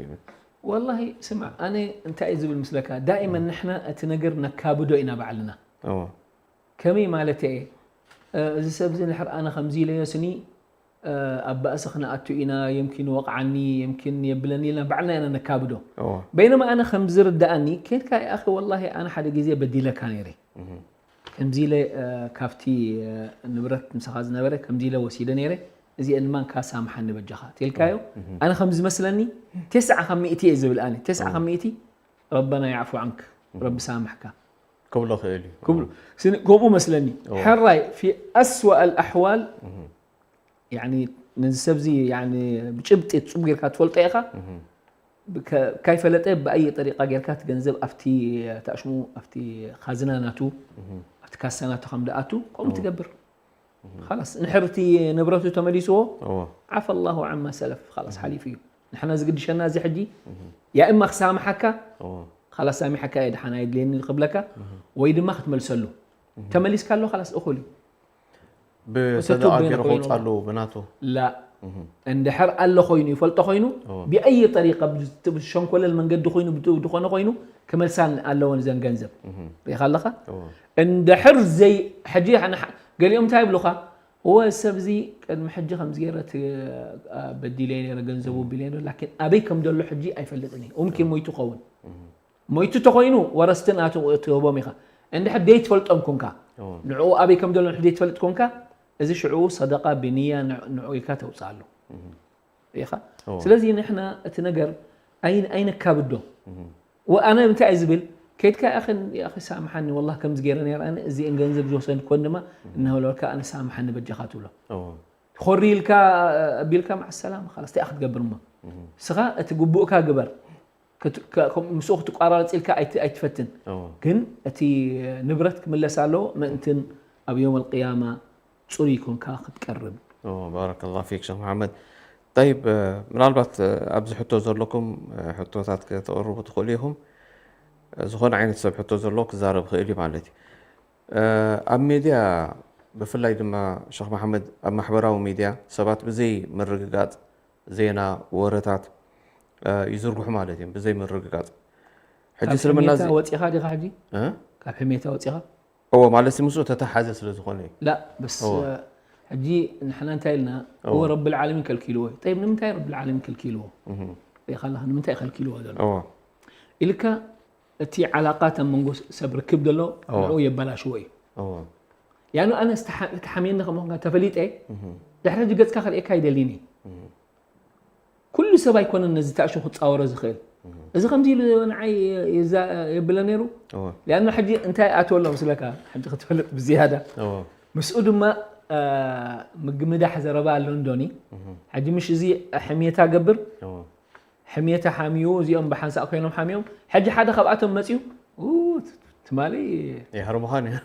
ይብል ወላሂ ስማዕ ኣነ እንታይ እዩ ዝብል ምስለካ ዳኢመን ንሕና እቲ ነገር ነካብዶ ኢና ባዕልና እዎ ከመይ ማለት እየ እ፣ እዚ ሰብ እዚ ንድሕር ኣነ ከምዚ ኢለዮ ስኒ እ፣ ኣብ ባእሲ ክነኣቱ ኢና የምኪን ወቕዓኒ የምኪን የብለኒ ኢልና ባዕልና ኢና ነካብዶ እዎ በይነማ ኣነ ከም ዝርዳእኒ ኬድካ ይኣኺ ወላሂ ኣነ ሓደ ግዜ በዲለካ ነይረ እህ፣ ከምዚ ኢለ ካብቲ ንብረት ምሳኻ ዝነበረ ከምዚ ኢለ ወሲደ ነይረ፣ እዚአን ድማ እንካ ሳምሓኒ በጃኻ ትልካዮ። ኣነ ከም ዝመስለኒ ተስዓ ካብ ሚእቲ እየ ዝብል፣ ኣነ ተስዓ ካብ ሚእቲ ረበና ያዕፉ ዓንክ፣ ረቢ ሳምሕካ ክብሎ ክእል እዩ። ክብሉ ከምኡ መስለኒ። ሕራይ ፊ ኣስዋእ ኣልኣሕዋል ነዚ ሰብዚ ብጭብጢ ጽቡቅ ጌርካ ትፈልጦ ኢኻ። ካይፈለጠ ብኣየ ጠሪቃ ጌርካ እቲ ገንዘብ ኣብቲ ታሽሙ ኣብቲ ካዝና ናቱ ኣብቲ ካሳ ናቱ ከም ደኣቱ ከምኡ ትገብር። خلاص ንሕርቲ ንብረቱ ተመሊስዎ። ዓፈ ላሁ ዓማ ሰለፍ፣ خلاص ሓሊፉ እዩ። ንሕና ዝግድሸና እዚ ሕጂ ያ እማ ክሳምሓካ፣ خلاص ሳሚሓካ እየ፣ ደሓን ኣየድልየኒ ክብለካ፣ ወይ ድማ ክትመልሰሉ። ተመሊስካ ኣሎ خلاص እኹል እዩ። ብሰደቃ ገይሩ ክወፅእ ኣለዎ ብናቱ። ላ እንድሕር ኣሎ ኮይኑ ይፈልጦ ኮይኑ ብኣየ ጠሪቃ ብሸንኮለል መንገዲ ኮይኑ ዝኾነ ኮይኑ ክመልሳን ኣለወን እዘን ገንዘብ ሪኢኻ ኣለኻ። እንድሕር ዘይ ሕጂ ገሊኦም እንታይ ይብሉኻ፣ እወ ሰብ እዚ ቅድሚ ሕጂ ከምዚ ገይረ በዲለ ነረ ገንዘቡ ቢለ ነረ ላኪን ኣበይ ከም ዘሎ ሕጂ ኣይፈልጥን እየ። ሙምኪን ሞይቱ ኸውን። ሞይቱ ተኮይኑ ወረስትን ኣትህቦም ኢኻ። እንድሕር ደይትፈልጦም ኮንካ ንዕኡ ኣበይ ከም ዘሎ እንድሕር ደይትፈልጥ ኮንካ እዚ ሽዕኡ ሰደቃ ብንያ ንዕኡ ኢልካ ተውፅኣሉ ኢኻ። ስለዚ ንሕና እቲ ነገር ኣይነካብዶ። ኣነ እንታይ እየ ዝብል ከይድካ ያኺ ሳምሓኒ ወላ ከምዚ ገይረ ነረ ኣነ እዚአን ገንዘብ ዝወሰድኮን ድማ እናበለካ ኣነ ሳምሓኒ በጃኻ ትብሎ። ኮሪ ኢልካ ኣቢልካ ማዕ ሰላም ኻላስ እንታይ ክትገብር እሞ ንስኻ እቲ ግቡእካ ግበር። ምስኡ ክትቋራረፅ ኢልካ ኣይትፈትን። ግን እቲ ንብረት ክምለስ ኣለዎ ምእንትን ኣብ ዮም ኣልቅያማ ፅሩይ ኮንካ ክትቀርብ። ባረከላሁ ፊክ ሸኽ መሓመድ። ጠይብ ምናልባት ኣብዚ ሕቶ ዘለኩም ሕቶታት ከተቕርቡ ትኽእሉ ኢኹም። ዝኾነ ዓይነት ሰብ ሕቶ ዘለዎ ክዛረብ ይኽእል እዩ ማለት እዩ። ኣብ ሚድያ ብፍላይ ድማ ሸኽ መሓመድ ኣብ ማሕበራዊ ሚድያ ሰባት ብዘይ ምርግጋፅ ዜና ወረታት ይዝርግሑ ማለት እዮም ብዘይ ምርግጋፅ። ሕጂ እስልምና ወፂኻ ዲኻ ሕጂ ካብ ሕሜታ ወፂኻ እዎ ማለት ምስኡ ተተሓዘ ስለ ዝኾነ እዩ። ላ በስ ሕጂ ንሕና እንታይ ኢልና እዎ ረቢ ልዓለሚን ከልኪልዎ እዩ። ጠይብ ንምንታይ ረቢ ልዓለሚን ከልኪልዎ ኢኻ ኣለኻ ንምንታይ ከልኪልዎ ዘሎ ኢልካ እቲ ዓላቃት ኣብ መንጎ ሰብ ርክብ ዘሎ ንኡ የበላሽዎ እዩ። ያኑ ኣነ ተሓምየኒ ከምኾንካ ተፈሊጠ ድሕሪ ሕጂ ገፅካ ክርእየካ ይደሊኒ። ኩሉ ሰብ ኣይኮነን ነዚ ታእሹ ክፃወሮ ዝኽእል። እዚ ከምዚ ኢሉ ንዓይ የብለ ነይሩ። ሊኣኑ ሕጂ እንታይ ኣትወሎ ምስለካ ሕጂ ክትፈልጥ ብዝያዳ ምስኡ ድማ ምግምዳሕ ዘረባ ኣሎ እንዶኒ። ሕጂ ምሽ እዚ ሕሜታ ገብር ሕሜታ ሓሚዩ እዚኦም ብሓንሳእ ኮይኖም ሓሚዮም። ሕጂ ሓደ ካብኣቶም መፅዩ ትማሊ የህርሙኻን እዩ።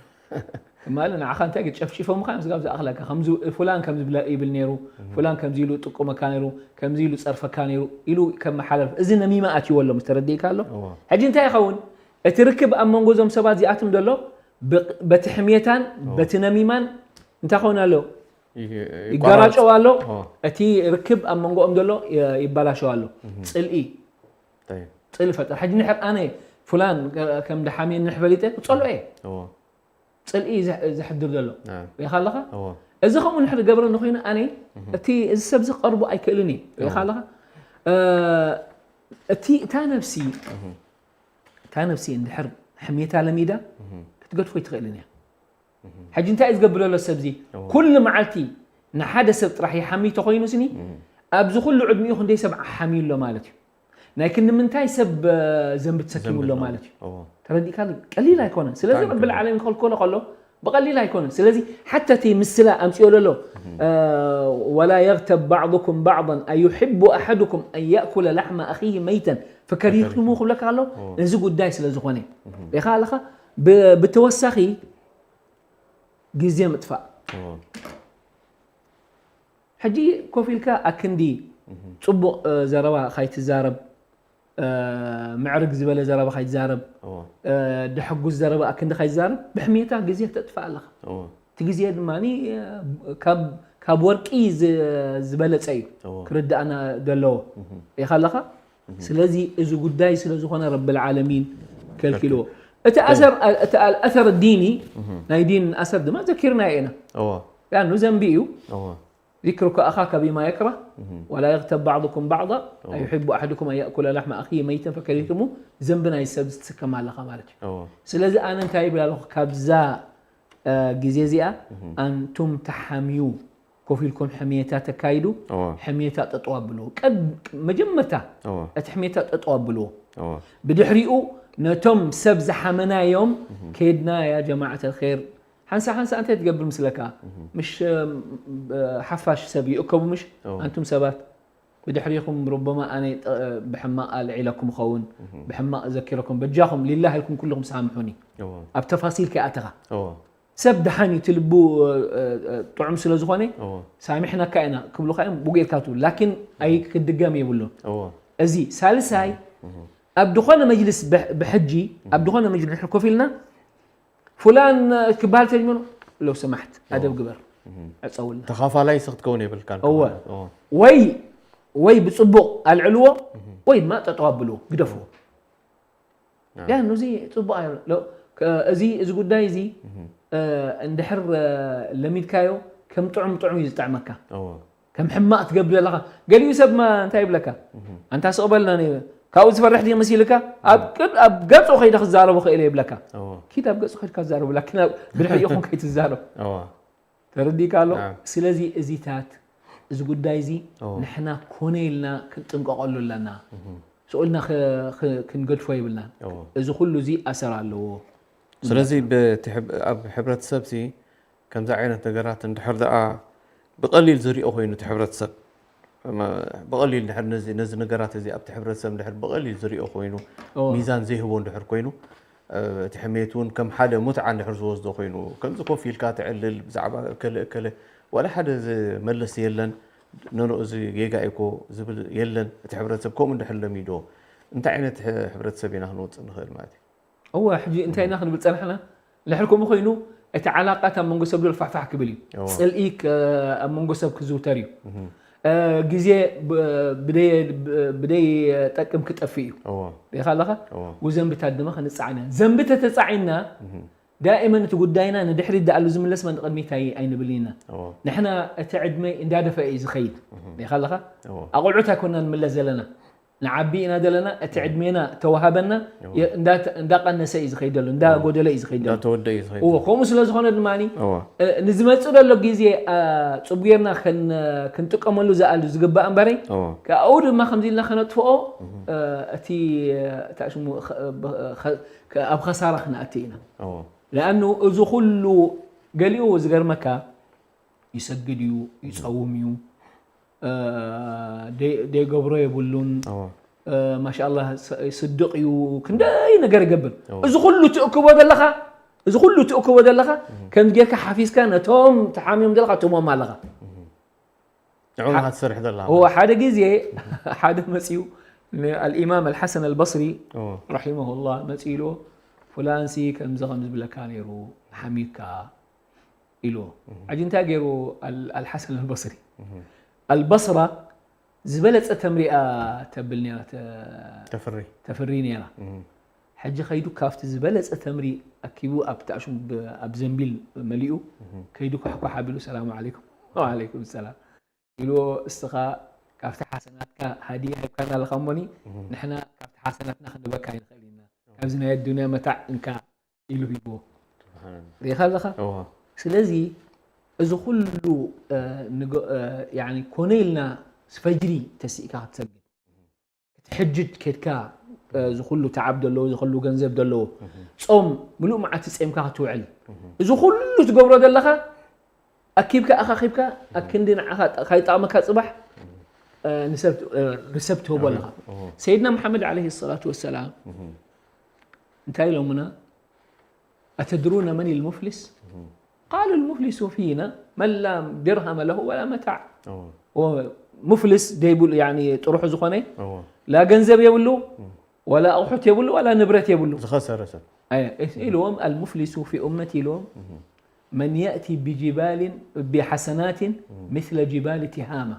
ትማሊ ንዓኻ እንታይ ግን ጨፍጪፎምኻ እዮም ስጋብ ዝኣኽለካ። ከምዚ ፍላን ከምዚ ይብል ነይሩ፣ ፍላን ከምዚ ኢሉ ጥቁመካ ነይሩ፣ ከምዚ ኢሉ ጸርፈካ ነይሩ ኢሉ ከመሓላልፍ። እዚ ነሚማ ኣትይዎ ኣሎ ምስ ተረዲእካ ኣሎ። ሕጂ እንታይ ይኸውን? እቲ ርክብ ኣብ መንጎ እዞም ሰባት እዚኣቶም ዘሎ በቲ ሕሜታን በቲ ነሚማን እንታይ ኸውን ኣሎ? ይጋራጨው ኣሎ። እቲ ርክብ ኣብ መንጎኦም ዘሎ ይባላሸው ኣሎ። ጽልኢ ጽልኢ ፈጠር። ሕጂ ንሕር ኣነ ፍላን ከም ድሓምየ ንሕ ፈሊጠ ክጸልኦ እየ። ጽልኢ ዘሕድር ዘሎ ሪኢኻ ኣለኻ። እዚ ከምኡ ንሕር ገብረ እንተኮይኑ ኣነ እቲ እዚ ሰብ እዚ ክቐርቦ ኣይክእልን እየ። ሪኢኻ ኣለኻ። እቲ እታ ነፍሲ እታ ነፍሲ እንድሕር ሕሜታ ለሚዳ ክትገድፎ ኣይትኽእልን እያ። ሕጂ እንታይ እዩ ዝገብር ዘሎ ሰብዚ? ኩሉ መዓልቲ ንሓደ ሰብ ጥራሕ ይሓሚ ተኮይኑ ስኒ ኣብዚ ኩሉ ዕድሚኡ ክንደይ ሰብ ሓሚዩ ኣሎ ማለት እዩ። ናይ ክንዲ ምንታይ ሰብ ዘንቢ ተሰኪሙ ኣሎ ማለት እዩ። ተረዲእካ? ቀሊል ኣይኮነን። ስለዚ ረቢ ዓለሚን ክኸልከሎ ከሎ ብቐሊል ኣይኮነን። ስለዚ ሓታ እቲ ምስላ ኣምፅኦ ዘሎ ولا يغتب بعضكم بعضا أيحب أحدكم أن يأكل لحم أخيه ميتا فكرهتموه ክብለካ ኣሎ። እዚ ጉዳይ ስለ ዝኾነ ኢኻ ኣለኻ ብተወሳኺ ግዜ ምጥፋእ። ሕጂ ኮፍ ኢልካ ኣክንዲ ፅቡቕ ዘረባ ካይትዛረብ፣ ምዕርግ ዝበለ ዘረባ ካይትዛረብ፣ ደሐጉስ ዘረባ ኣክንዲ ካይትዛረብ ብሕሜታ ግዜ ተጥፋእ ኣለኻ። እቲ ግዜ ድማ ካብ ወርቂ ዝበለፀ እዩ ክርዳእና ዘለዎ ኢኻ ኣለኻ። ስለዚ እዚ ጉዳይ ስለ ዝኾነ ረብል ዓለሚን ከልኪልዎ። እቲ ኣሰር እቲ ኣልኣሰር ዲኒ ናይ ዲን ኣሰር ድማ ዘኪርና ኢና። ያኑ ዘንቢ እዩ። ذكرك أخاك بما يكره ولا يغتب بعضكم بعضا أيحب أحدكم أن يأكل لحم أخيه ميتا فكرهتموه ዘንቢ ናይ ሰብ ዝትስከም ኣለኻ ማለት እዩ። ስለዚ ኣነ እንታይ ይብል ኣለኹ ካብዛ ግዜ እዚኣ ኣንቱም ተሓምዩ ኮፍ ኢልኩም ሕምየታ ተካይዱ። ሕምየታ ጠጠው ኣብልዎ። መጀመርታ እቲ ሕምየታ ጠጠው ኣብልዎ። ብድሕሪኡ ነቶም ሰብ ዝሓመናዮም ከድና ያ ጀማዓት ኣልኸይር ሓንሳ ሓንሳ እንታይ ትገብር ምስለካ? ምሽ ሓፋሽ ሰብ ይእከቡ ምሽ ኣንቱም ሰባት ብድሕሪኹም ሩበማ ኣነ ብሕማቕ ኣልዒለኩም ኸውን ብሕማቕ ዘኪረኩም በጃኹም ሊላህ ኢልኩም ኩልኹም ሳምሑኒ። ኣብ ተፋሲል ከይኣተኻ ሰብ ደሓን እዩ ትልቡ ጥዑም ስለ ዝኾነ ሳሚሕናካ ኢና ክብሉካ እዮም ብጉ ኢልካ ትብል ላኪን ኣይክድገም የብሉን። እዚ ሳልሳይ ኣብ ዝኾነ መጅልስ ብሕጂ ኣብ ዝኾነ መጅልስ ኮፍ ኢልና ፉላን ክበሃል ተጀመሩ ለው ሰማሕት ኣደብ ግበር ዕፀውልና። ተኻፋላይ ሲ ክትከውን የብልካን። እወ ወይ ወይ ብፅቡቕ ኣልዕልዎ ወይ ድማ ጠጠው ኣብልዎ ግደፍዎ። ያ እዚ ፅቡቕ ኣይ እዚ እዚ ጉዳይ እዚ እንድሕር ለሚድካዮ ከም ጥዑም ጥዑም እዩ ዝጥዕመካ። ከም ሕማቕ ትገብር ዘለኻ ገሊኡ ሰብማ እንታይ ይብለካ ኣንታ ስቕ በልና ካብኡ ዝፈርሕ ድዩ መሲልካ ኣብ ቅድ ኣብ ገጹ ከይደ ክዛረቡ ክእል ይብለካ ኪድ ኣብ ገጹ ከይድካ ትዛረቡ ላኪን ኣብ ብድሕሪኡ ኹን ከይትዛረብ ተረዲእካ ኣሎ ስለዚ እዚታት እዚ ጉዳይ እዚ ንሕና ኮነ ኢልና ክንጥንቀቐሉ ኣለና ስቕ ኢልና ክንገድፎ የብልናን እዚ ኩሉ እዚ ኣሰር ኣለዎ ስለዚ ኣብ ሕብረተሰብ ሲ ከምዚ ዓይነት ነገራት እንድሕር ደኣ ብቐሊል ዝሪኦ ኮይኑ እቲ ሕብረተሰብ ብቐሊል ድሕር ነዚ ነገራት እዚ ኣብቲ ሕብረተሰብ ድሕር ብቐሊል ዝሪኦ ኮይኑ ሚዛን ዘይህቦ እንድሕር ኮይኑ እቲ ሕሜት እውን ከም ሓደ ሙትዓ እንድሕር ዝወስዶ ኮይኑ ከምዚ ኮፍ ኢልካ ትዕልል ብዛዕባ እከለ እከለ ዋላ ሓደ ዝመልስ የለን ኖኖ እዚ ጌጋ እኮ ዝብል የለን እቲ ሕብረተሰብ ከምኡ እንድሕር ለሚዶ እንታይ ዓይነት ሕብረተሰብ ኢና ክንወፅእ ንኽእል ማለት እዩ እወ ሕጂ እንታይ ኢና ክንብል ጸናሕና? ድሕር ከምኡ ኮይኑ እቲ ዓላቃት ኣብ መንጎ ሰብ ዘሎ ፋሕፋሕ ክብል እዩ። ጽልኢ ኣብ መንጎ ሰብ ክዝውተር እዩ። ግዜ ብደይ ጠቅም ክጠፍእ እዩ። ሪኻ ኣለኻ? ዘንብታት ድማ ክንጻዕና ዘንቢ ተተጻዒና ዳእመን እቲ ጉዳይና ንድሕሪት ደኣሉ ዝምለስ መን ቅድሚት ኣይንብል ኢና። ንሕና እቲ ዕድመ እንዳደፈአ እዩ ዝኸይድ። ሪኻ ኣለኻ? ኣቆልዑት ኣይኮና ንምለስ ዘለና። ንዓቢ ኢና ዘለና እቲ ዕድሜና ተዋሃበና እንዳቀነሰ እዩ ዝኸይድ ዘሎ እንዳጎደለ እዩ ዝኸይድ ዘሎ እንዳተወደ እዩ ዝኸይድ እዎ ከምኡ ስለ ዝኾነ ድማ ንዝመፅእ ዘሎ ግዜ ፅቡቅ ጌርና ክንጥቀመሉ ዝኣሉ ዝግባእ እምበረይ ካብኡ ድማ ከምዚ ኢልና ከነጥፍኦ እቲ ሽሙ ኣብ ኸሳራ ክንኣቲ ኢና ለኣኑ እዚ ኩሉ ገሊኡ ዝገርመካ ይሰግድ እዩ ይፀውም እዩ ደይገብሮ የብሉን ማሻላ ስድቕ እዩ ክንደይ ነገር ይገብር እዚ ኩሉ ትእክቦ ዘለኻ እዚ ኩሉ ትእክቦ ዘለኻ ከም ጌርካ ሓፊዝካ ነቶም ተሓሚዮም ዘለኻ ትሞም ኣለኻ ንዑ ትሰርሕ ዘለኻ ሓደ ግዜ ሓደ መፅዩ الإمام الحسن البصري رحمه الله መፅኡ ኢልዎ ፍላንሲ ከምዚ ከም ዝብለካ ነይሩ ሓሚካ ኢልዎ። ሕጂ እንታይ ገይሩ ኣልሓሰን ኣልበስሪ ኣልበስራ ዝበለፀ ተምሪኣ ተብል ነራ ተፍሪ ነራ። ሕጂ ከይዱ ካብቲ ዝበለፀ ተምሪ ኣኪቡ ኣብቲ ኣሽሙ ኣብ ዘንቢል መሊኡ ከይዱ ኳሕኳሕ ኣቢሉ ሰላሙ ዓለይኩም ወዓለይኩም ሰላም ኢልዎ እስኻ ካብቲ ሓሰናትካ ሃዲያ ሂብካና ኣለኻ እሞኒ ንሕና ካብቲ ሓሰናትና ክንበካ ይንኽእል ኢና ካብዚ ናይ ኣዱንያ መታዕ እንካ ኢሉ ሂብዎ ሪኢኻ ኣለኻ ስለዚ እዚ ኩሉ ኮነ ኢልና ፈጅሪ ተሲእካ ክትሰግድ ክትሕጅጅ ኬድካ እዚ ኩሉ ተዓብ ዘለዎ እዚ ኩሉ ገንዘብ ዘለዎ ጾም ምሉእ መዓልቲ ጼምካ ክትውዕል እዚ ኩሉ ትገብሮ ዘለኻ ኣኪብካ ኣኻኺብካ ኣብ ክንዲ ንዓኻ ካይጠቕመካ ጽባሕ ንሰብ ትህቦ ኣለኻ ሰይድና መሓመድ ዓለይሂ ሰላቱ ወሰላም እንታይ ኢሎምና ኣተድሩነ መን ልሙፍሊስ ቃሉ ልሙፍሊሱ ፊና መን ላ ድርሃመ ለሁ ወላ መታዕ ሙፍሊስ ደይብሉ ጥሩሑ ዝኾነ ላ ገንዘብ የብሉ ወላ ኣቑሑት የብሉ ወላ ንብረት የብሉ ዝኸሰረ ሰብ ኢልዎም ኣልሙፍሊሱ ፊ ኡመቲ ኢልዎም መን የእቲ ብጅባልን ብሓሰናትን ምስለ ጅባል ቲሃማ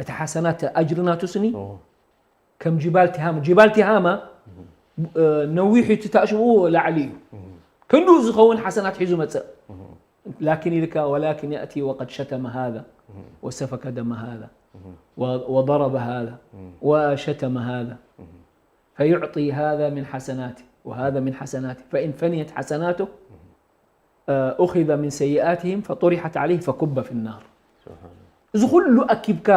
እቲ ሓሰናት ኣጅሪ ናቱ ስኒ ከም ጅባል ቲሃማ ጅባል ቲሃማ ነዊሑ እቲ ታሽምኡ ላዕሊ እዩ ክንዱ ዝኸውን ሓሰናት ሒዙ መፅእ ላኪን ኢልካ ወላኪን የእቲ ወቀድ ሸተመ ሃذا ወሰፈከ ደመ ሃذا ወضرب ሃذا ወሸተመ ሃذا فيعطي هذا من حسناته وهذا من حسناته فإن فنيت حسناته أخذ من سيئاتهم فطرحت عليه فكب في النار. እዚ ኩሉ ኣኪብካ፣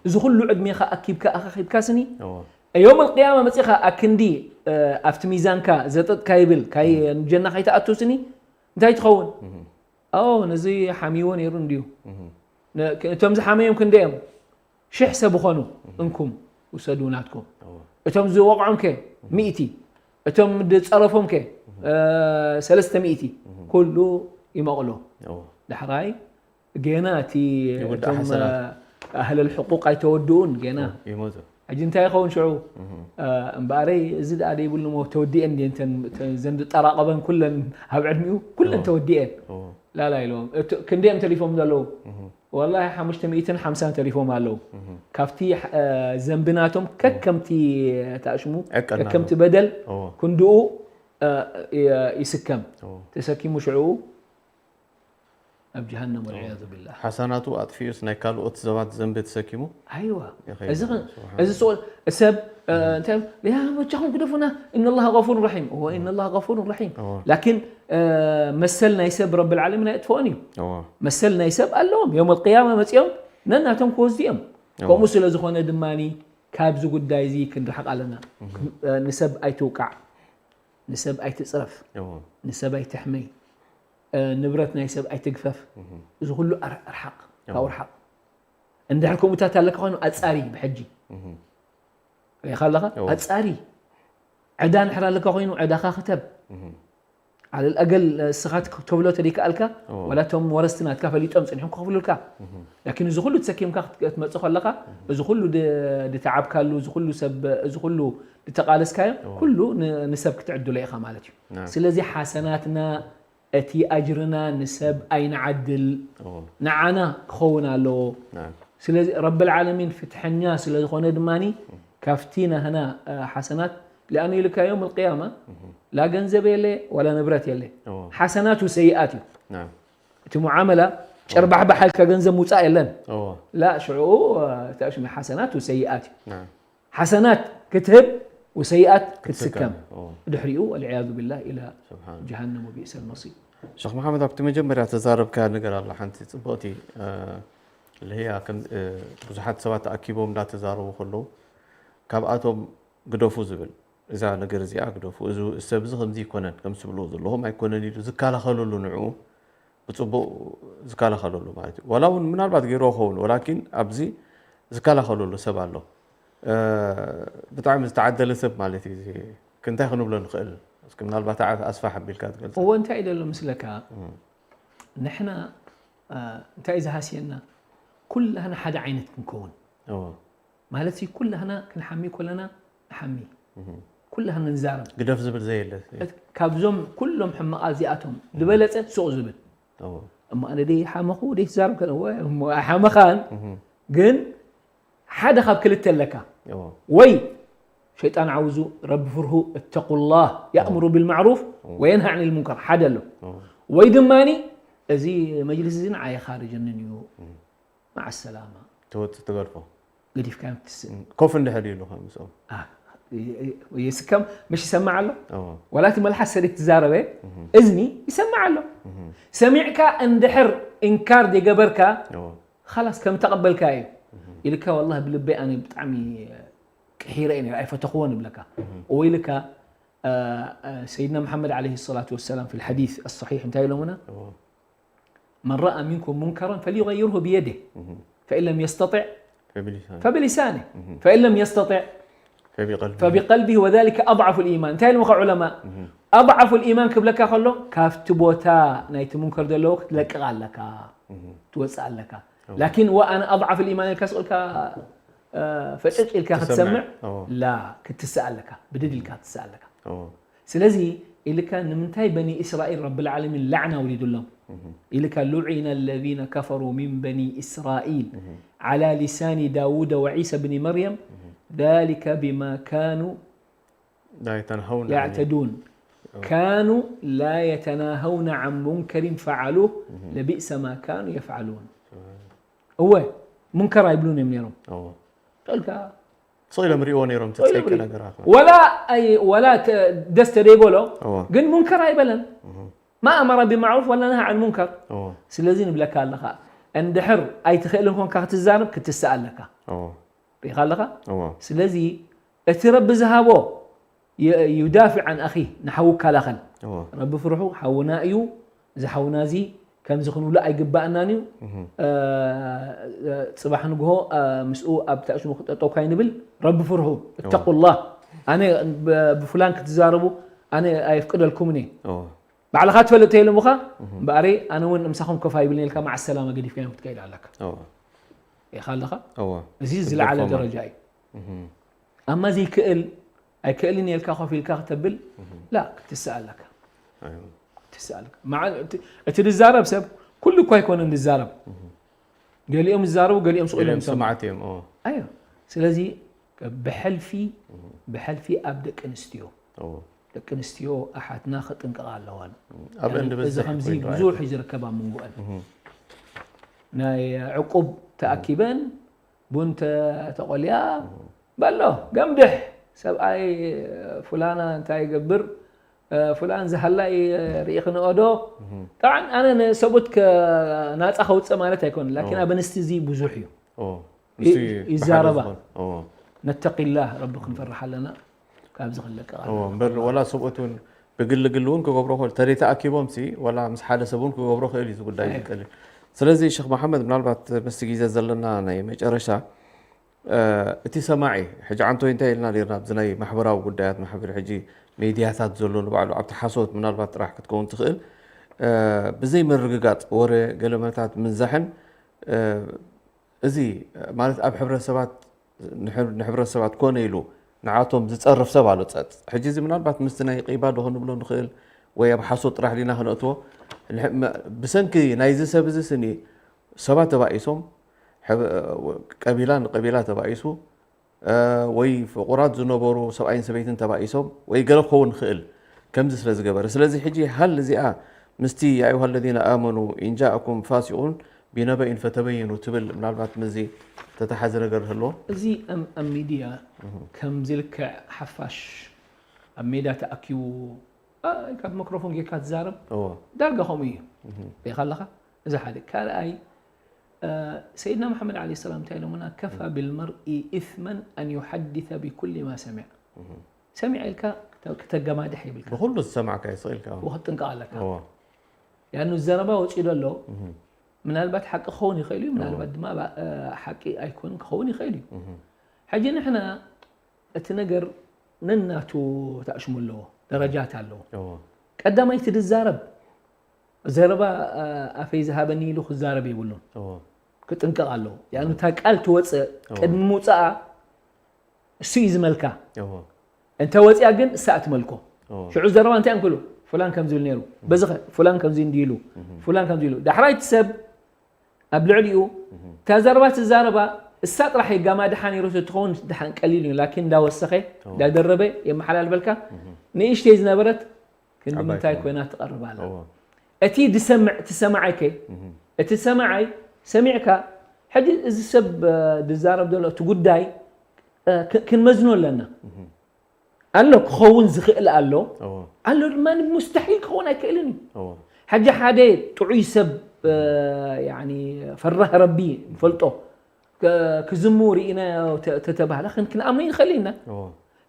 እዚ ኩሉ ዕድሜኻ ኣኪብካ ኣኻኺብካ ስኒ፣ ዮም ኣልቅያማ መጺኻ ኣክንዲ ኣብቲ ሚዛንካ ዘጠጥካ ይብል፣ ጀና ከይትኣቱ ስኒ እንታይ ትኸውን? ኣዎ፣ ነዚ ሓሚዎ ነይሩ እንድዩ። እቶም ዝሓመዮም ክንደዮም ሽሕ ሰብ ኾኑ፣ እንኩም ውሰዱ ናትኩም። እቶም ዝወቕዖም ከ ሚእቲ፣ እቶም ዝጸረፎም ከ ሰለስተ ሚእቲ፣ ኩሉ ይመቕሎ። ዳሕራይ ጌና እቲ ኣህለል ሕቁቅ ኣይተወድኡን ጌና። ሕጂ እንታይ ይኸውን ሽዑ? እምበኣረይ እዚ ደኣ ደይብሉ ሞ ተወዲኤን ድየን? ዘን ዝጠራቐበን ኩለን ኣብ ዕድሚኡ ኩለን ተወዲኤን። ላላ ኢለዎም። ክንደዮም ተሊፎም ዘለዉ? ወላሂ ሓሙሽተ ሚእትን ሓምሳን ተሊፎም ኣለዉ። ካብቲ ዘንብናቶም ከከምቲ ተኣሽሙ ከከምቲ በደል ክንድኡ ይስከም ተሰኪሙ ሽዑ ኣብ ጀሃነም ወልዕያዙ ቢላህ። ሓሰናቱ ኣጥፊኡስ ናይ ካልኦት ሰባት ዘንቢ ተሰኪሙ? ኣይዋ። እዚ ኸ-፣ እዚ ስቕ-፣ ሰብ፣ እ፣ እንታይ፣ "ያ በጃኹም ግደፉና፣ ኢነላህ ገፉር ረሒም." እወ፣ ኢነላህ ገፉር ረሒም። እወ። ላኪን፣ እ፣ መሰል ናይ ሰብ ረብል ዓለሚን ኣየጥፍኦን እዩ። እወ። መሰል ናይ ሰብ ኣለዎም። የውመል ቅያማ መጺኦም ነናቶም ክወስዱ እዮም። እወ። ከምኡ ስለ ዝኾነ ድማኒ ካብዚ ጉዳይ እዚ ክንርሕቕ ኣለና። እህ። እ፣ ንሰብ ኣይትውቃዕ፣ ንሰብ ኣይትጽረፍ፣ እወ። ንሰብ ኣይትሕመይ። እ፣ ንብረት ናይ ሰብ ኣይትግፈፍ። እህ። እዚ ኩሉ ኣር-፣ ኣርሓቕ፣ እወ። ካብኡ ርሓቕ። እንድሕር ከምኡታት ኣለካ ኮይኑ ኣጻሪ ብሕጂ። እህ። ርኢኻ ኣለኻ? እወ። ኣጻሪ። ዕዳ እንድሕር ኣለካ ኮይኑ ዕዳኻ ክተብ። እህ። ዓለል ኣገል እስኻ ትክ-፣ ተብሎ ተደይከኣልካ፣ እወ። ዋላ እቶም ወረስቲ ናትካ ፈሊጦም ጸኒሖም ክኸፍሉልካ። እህ። ላኪን እዚ ኩሉ ተሰኪምካ ክት-፣ ክትመጽእ ከለኻ፣ እህ። እዚ ኩሉ ድ-፣ ድተዓብካሉ፣ እዚ ኩሉ ሰብ፣ እዚ ኩሉ ድተቓለስካዮ፣ እወ። ኩሉ ን-፣ ንሰብ ክትዕድሎ ኢኻ ማለት እዩ። ናም። ስለዚ ሓሰናትና እቲ ኣጅርና ንሰብ ኣይንዓድል፣ እዎ። ንዓና ክኸውን ኣለዎ። ናም። ስለዚ ረብል ዓለሚን ፍትሐኛ ስለ ዝኾነ ድማኒ፣ እም። ካብቲ ናህና፣ እ፣ ሓሰናት፣ ሊኣኑ ኢልካ የውም ኣልቅያማ፣ እም። ላ ገንዘብ የለ፣ ዋላ ንብረት የለ። እዎ። ሓሰናት ወሰይኣት እዩ። ናም። እቲ ሙዓመላ፣ ጨርባሕባሕ ኢልካ ገንዘብ ምውጻእ የለን። እዎ። ላ ሽዑ፣ እ፣ እቲ ሽዑ ሓሰናት ወሰይኣት እዩ። ናም። ሓሰናት ክትህብ ወሰይኣት ክትስከም። ክትስከም። ኦ። ድሕሪኡ ወልዕያዙ ቢላህ ኢላ ስብሓን። ጀሃነም ወቢእሰል መሲር። ሸኽ መሓመድ፣ ኣብቲ መጀመርያ ተዛረብካያ ነገር ኣላ ሓንቲ ጽብቕቲ፣ እ፣ ለህያ ከም፣ እ፣ ብዙሓት ሰባት ተኣኪቦም እንዳተዛረቡ ከለዉ፣ ካብኣቶም ግደፉ ዝብል፣ እዛ ነገር እዚኣ ግደፉ፣ እዚ ሰብ እዚ ከምዚ ይኮነን፣ ከምዚ ትብልዎ ዘለኹም ኣይኮነን ኢሉ ዝከላኸለሉ ንዕኡ ብጽቡቕ ዝከላኸለሉ ማለት እዩ። ዋላ እውን ምናልባት ገይርዎ ክኸውን፣ ወላኪን ኣብዚ ዝከላኸለሉ ሰብ ኣሎ። እ፣ ብጣዕሚ ዝተዓደለ ሰብ ማለት እዩ። እዚ እንታይ ክንብሎ ንኽእል? እስኪ ምናልባት ዓ-፣ ኣስፋሕ ኣቢልካ ትገልጸ። እወ፣ እንታይ እዩ ዘሎ ምስለካ? እም። ንሕና፣ እ፣ እንታይ እዩ ዝሃስየና? ኩላህና ሓደ ዓይነት ክንከውን። እወ። ማለት እዩ፣ ኩላህና ክንሓሚ ከለና ንሓሚ። እህ። ኩላህና ንዛረብ። ግደፍ ዝብል ዘየለ። እት-፣ ካብዞም ኩሎም ሕማቓት እዚኣቶም እህ። ዝበለጸ ሱቕ ዝብል። እዎ። እሞ ኣነ ደይ ሓመኹ፣ ደይ ትዛረብ ከነ፣ እወ፣ እሞ ኣይሓመኻን። እህ። ግን ሓደ ካብ ክልተ ኣለካ። እዎ። ወይ ሸይጣን ዓውዙ፣ ረቢ ፍርሁ፣ እተቁላህ፣ የእምሩ እዎ። ቢልማዕሩፍ እዎ። ወየንሃ ዐኒል ሙንከር፣ ሓደ ኣሎ። እዎ። ወይ ድማኒ፣ እዚ መጅልስ እዚ ንዓይ የኻርጀንን እዩ። እህ። መዓ ሰላማ። ትወጽእ ትገድፎ። ገዲፍካዮም ትስእ። እም፣ ኮፍ እንድሕር ኢሉ ኸ ምስኦም? አ፣ ይ-፣ ይ-፣ ይስከም፣ ምሽ ይሰማዕ ኣሎ? እዎ። ወላ እቲ መልሓስ ሰደይ ትዛረበ፣ እህ። እዝኒ ይሰማዕ ኣሎ። እህ። ሰሚዕካ እንድሕር ኢንካር ዘይገበርካ፣ እዎ። ኻላስ ከም ተቐበልካ እዩ። እህ። ኢልካ፣ "ወላሂ ብልበይ ኣነ ብጣዕሚ ቅሒረ እየ ነይረ፣ ኣይፈተኽዎን" ይብለካ። እህ። ወይ ኢልካ፣ አ፣ አ፣ ሰይድና መሓመድ ዓለይሂ ሰላቱ ወሰላም ፊል ሓዲስ ኣሰሒሕ እንታይ ኢሎምና? እዎ። من رأى منكم منكرا فليغيره بيده، እህ። فإن لم يستطع فبلسانه. فبلسانه، እህ። فإن لم يستطع فبقلبه. فبقلبه وذلك أضعف الإيمان. እንታይ ኢሎምኻ ዑለማ? እህ። ኣضعف الإيمان ክብለካ ከሎ፣ ካብቲ ቦታ ናይቲ ሙንከር ዘለዎ ክትለቅቕ ኣለካ፣ እህ። ትወጽእ ኣለካ። እዎ። ላኪን፣ "ወኣነ ኣضعف الإيمان" ኢልካ ስቕ ኢልካ፣ እ፣ ፈጨጭ ኢልካ ክትሰምዕ? ክትሰምዕ፣ እዎ። ላ፣ ክትስእ ኣለካ፣ ብድድ ኢልካ ክትስእ ኣለካ። እዎ። ስለዚ ኢልካ ንምንታይ በኒ እስራኤል ረብል ዓለሚን ላዕና ኣውሪዱሎም? እህ። ኢልካ ሉዒነ ለዚነ ከፈሩ ሚን በኒ እስራኤል እህ። ዓላ ሊሳኒ ዳውደ ወዒሳ ብኒ መርየም እህ። ዛሊከ ቢማ ካኑ ላ የተንሃውነ ዐን ያዕተዱን። እህ። ካኑ ላ የተናሃውነ ዐን ሙንከሪን ፈዓሉህ እህ። ለቢእሰ ማ ካኑ የፍዓሉን። እህ። እወ፣ ሙንከር ኣይብሉን እዮም ነይሮም። እዎ። ኢልካ ስቕ ኢሎም ሪእዎ ነይሮም፣ ስቕ ኢሎም ተጸይቂ ሪ-፣ ነገራት ማለት። ወላ ኣይ-፣ ወላ ተ-፣ ደስ ተደይበሎ፣ እዎ። ግን ሙንከር ኣይበለን። እህ። ما أمر بمعروف ولا نهى عن منكر. እዎ ስለዚ ንብለካ ኣለኻ፣ እንድሕር ኣይትኽእልን ኮንካ ክትዛረብ ክትስእ ኣለካ። እዎ ርኢኻ ኣለኻ። እዎ ስለዚ እቲ ረቢ ዝሃቦ ي- يدافع عن أخيه፣ ንሓዉ ይከላኸል። እዎ ረቢ ፍርሑ፣ ሓውና እዩ። እዚ ሓውና እዚ ከምዚ ክንብሎ ኣይግባእናን እዩ። እ፣ እ፣ ጽባሕ ንግሆ፣ እ፣ ምስኡ ኣብ ታእሽሙ ክጠጠው ካይንብል፣ ረቢ ፍርሑ፣ اتقوا الله። ኣነ ብ- ብፍላን ክትዛረቡ ኣነ ኣየፍቅደልኩምን እየ። እዎ ባዕልኻ ትፈልጥ ተይለምኻ እምበኣረይ ኣነ እውን ምሳኹም ኮፍ ኣይብልን ኢልካ መዓ ሰላማ ገዲፍካዮም ክትከይድ ኣለካ። እዎ ኢኻ ኣለኻ። እዎ እዚ ዝለዓለ ትደርፎማ። ደረጃ እዩ። ኣማ ዘይክእል ኣይክእልን ኢልካ ኮፍ ኢልካ ክተብል ላ ክትስእ ኣለካ። ኣይዎ ትስኣል። መዓ-፣ እቲ፣ እቲ ዝዛረብ ሰብ ኩሉ እኳ ኣይኮነን ዝዛረብ። ገሊኦም ዝዛረቡ፣ ገሊኦም ስቕ ኢሎም ገሊኦም ይሰምዑ። ስማዕት እዮም። እዎ ኣዮ። ስለዚ ብሕልፊ፣ ብሕልፊ ኣብ ደቂ ኣንስትዮ፣ እዎ ደቂ ኣንስትዮ ኣሓትና ክጥንቀቓ ኣለዋን። ኣብ እንዲ እዚ በዝሕ ከምዚ ኮይኑ ብዙሕ እዩ ዝርከብ ኣብ መንጎአን። ናይ ዕቁብ ተኣኪበን ቡን ተ-፣ ተቆልያ በሎ ገምድሕ፣ ሰብኣይ ፍላና እንታይ ይገብር፣ ፍላን ዝሃላይ ርኢኽንኦ ዶ? ጠብዓን ኣነ ንሰብኡት ከ-፣ ናፃ ከውፅእ ማለት ኣይኮነን፣ ላኪን ኣብ ኣንስቲ እዚ ብዙሕ እዩ። እዎ ይ-፣ ይዛረባ። እዎ ነተቂላህ፣ ረቢ ክንፈርሕ ኣለና። ካብዚ ክንለቀቕ ኣለና። እዎ እምበር ወላ ሰብኡት እውን ብግልግል እውን ክገብሮ ክእል፣ ተደይ ተኣኪቦም ሲ ወላ ምስ ሓደ ሰብ እውን ክገብሮ ክእል እዩ፣ እዚ ጉዳይ ሳሒሕ። ዝቀልል። ስለዚ ሸኽ መሓመድ፣ ምናልባት ምስቲ ግዜ ዘለና ናይ መጨረሻ፣ እ፣ እቲ ሰማዒ ሕጂ ዓንቶይ እንታይ ኢልና ነርና ኣብዚ ናይ ማሕበራዊ ጉዳያት፣ ማሕበር ሕጂ ሜድያታት ዘሎ ንባዕሉ ኣብቲ ሓሶት ምናልባት ጥራሕ ክትከውን ትኽእል፣ እ፣ ብዘይ ምርግጋፅ ወረ ገለመታት ምንዛሕን፣ እ፣ እዚ ማለት ኣብ ሕብረተሰባት ንሕብ-፣ ንሕብረተሰባት ኮነ ኢሉ ንዓቶም ዝፀርፍ ሰብ ኣሎ ጸጥ። ሕጂ እዚ ምናልባት ምስቲ ናይ ቂባ ዶ ክንብሎ ንኽእል ወይ ኣብ ሓሶት ጥራሕ ዲና ክነእትዎ። ንሕ-፣ መ-፣ ብሰንኪ ናይዚ ሰብ እዚ ስኒ ሰባት ተባኢሶም፣ ሕብ-፣ ቀቢላ ንቀቢላ ተባኢሱ፣ እ፣ ወይ ፍቑራት ዝነበሩ ሰብኣይን ሰበይትን ተባኢሶም ወይ ገለ ክኸውን ይኽእል ከምዚ ስለ ዝገበረ። ስለዚ ሕጂ ሃል እዚኣ ምስቲ يا أيها الذين آمنوا إن جاءكم فاسق بنبأ فتبينوا ትብል ምናልባት ምስዚ ተተሓዘ ነገር ህልዎ። እዚ ኣብ፣ ኣብ ሚድያ ከምዚ ልክዕ ሓፋሽ ኣብ ሜዳ ተኣኪቡ፣ ኣ፣ ካብ ማይክሮፎን ጌርካ ትዛረብ እዎ ዳርጋ ከምኡ እዩ። ሪኢኻ ኣለኻ? እዚ ሓደ። ካልኣይ፣ እ፣ ሰይድና መሓመድ ዓለይሂ ሰላም እንታይ ኢሎምና? كفى بالمرء إثما أن يحدث بكل ما سمع። ሰሚዐ ኢልካ ክተ-፣ ክተገማድሕ የብልካ። ብኩሉ ዝሰማዕካ ይስቕ ኢልካ። ወክትጥንቀቕ ኣለካ። እዎ ያኑ ዘረባ ወፂኡ ዘሎ ምናልባት ሓቂ ክኸውን ይኽእል እዩ፣ ምናልባት ድማ ባ-፣ እ፣ ሓቂ ኣይኮን ክኸውን ይኽእል እዩ። ሕጂ ንሕና እቲ ነገር ነናቱ ታእሽሙ ኣለዎ፣ ደረጃት ኣለዎ። እዎ ቀዳማይ እቲ ዝዛረብ ዘረባ፣ እ፣ ኣፈይ ዝሃበኒ ኢሉ ክዛረብ የብሉን። እዎ ክጥንቀቕ ኣለዎ። ያኑ እታ ቃል ትወፅእ ቅድሚ ምውፅኣ እሱ እዩ ዝመልካ። እዎ እንተ ወፂኣ ግን እሳ እትመልኮ። እዎ ሽዑ ዘረባ እንታይ እንክሉ ፍላን ከም ዝብል ነይሩ፣ በዚ ኸ ፍላን ከምዚ እንዲ ኢሉ፣ ፍላን ከምዚ ኢሉ። ዳሕራይ እቲ ሰብ ኣብ ልዕሊኡ እታ ዘረባ ትዛረባ እሳ ጥራሕ የጋማድሓ ነይሩ ትኸውን ድሓን ቀሊል እዩ። ላኪን እንዳወሰኸ እንዳደረበ የመሓላልፈልካ። ንእሽተይ ዝነበረት ክንዲ ዓባይ ምንታይ ትኸውን። ኮይና ትቐርብ ኣላ። እዎ እቲ ዝሰምዕ፣ እቲ ሰማዓይ ከ? እቲ ሰማዓይ ሰሚዕካ፣ ሕጂ እዚ ሰብ፣ እ፣ ዝዛረብ ዘሎ እቲ ጉዳይ፣ እ፣ ክ-፣ ክንመዝኖ ኣለና። ኣሎ ክኸውን ዝኽእል ኣሎ፣ እዎ ኣሎ ድማ ሙስተሒል ክኸውን ኣይክእልን እዩ። እዎ ሕጂ ሓደ ጥዑይ ሰብ፣ እ፣ ያኒ ፈራህ ረቢ ንፈልጦ፣ ክ-፣ ክዝሙ ርኢናዮ ተ-፣ ተተባህለ ክን-፣ ክንኣምኖ ይኽእል ኢና። እዎ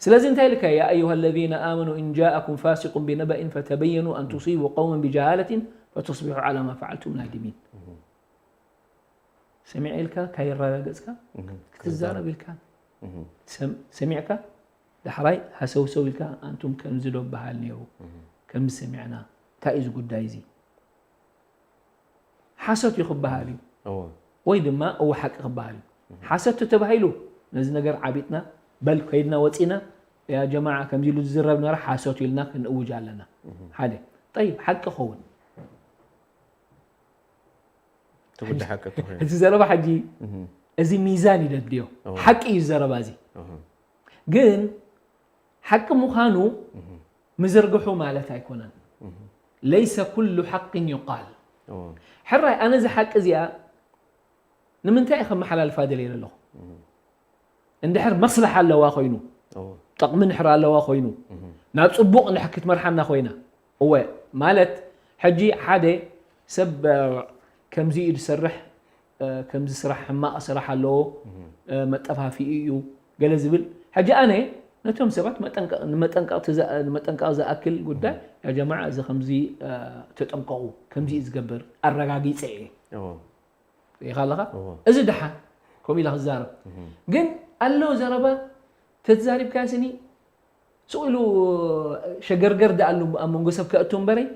ስለዚ እንታይ ኢልካ? يا أيها الذين آمنوا إن جاءكم فاسق بنبأ فتبينوا أن تصيبوا قوما بجهالة فتصبحوا على ما فعلتم نادمين። ሰሚዐ ኢልካ ካየረጋገጽካ ክትዛረብ ኢልካ ሰም-፣ ሰሚዕካ ዳሕራይ ሃሰውሰው ኢልካ ኣንቱም ከምዚ ዶ በሃል ነይሩ፣ ከምዚ ሰሚዕና፣ እንታይ እዩ እዚ ጉዳይ እዚ? ሓሶት እዩ ክበሃል እዩ እዎ ወይ ድማ እወ ሓቂ ክበሃል እዩ። ሓሶት ተባሂሉ ነዚ ነገር ዓቢጥና በል ከይድና ወፂና ያ ጀማዓ ከምዚ ኢሉ ዝዝረብ ነበረ ሓሶት ኢልና ክንእውጅ ኣለና። ሓደ ጠይብ ሓቂ ኸውን ትጉዲ ሓቂ ተኾይኑ እቲ ዘረባ ሕጂ እዚ ሚዛን ይደድልዮ። እዎ። ሓቂ እዩ ዘረባ እዚ እህ ግን ሓቂ ምዃኑ ምዝርግሑ ማለት ኣይኮነን። ليس كل حق يقال እዎ ሕራይ ኣነ እዚ ሓቂ እዚኣ ንምንታይ እየ ከመሓላልፋ ደልየ ዘለኹ? እንድሕር መስላሓ ኣለዋ ኮይኑ እዎ ጠቕሚ እንድሕር ኣለዋ ኮይኑ ናብ ፅቡቕ እንድሕር ክትመርሓና ኮይና እወ ማለት ሕጂ ሓደ ሰብ ከምዚ እዩ ዝሰርሕ፣ ከምዚ ስራሕ ሕማቕ ስራሕ ኣለዎ፣ መጠፋፍኢ እዩ ገለ ዝብል። ሕጂ ኣነ ነቶም ሰባት ንመጠንቀቕ ዝኣክል ጉዳይ፣ ያ ጀማዓ፣ እዚ ከምዚ ተጠንቀቑ፣ ከምዚ እዩ ዝገብር፣ ኣረጋጊፀ እየ። ሪኢኻ ኣለኻ? እዚ ደሓን ከምኡ ኢለ ክዛረብ። ግን ኣሎ ዘረባ ተዛሪብካዮ ስኒ ስቕ ኢሉ ሸገርገር ደኣሉ ኣብ መንጎ ሰብ ከእቱ እምበረይ፣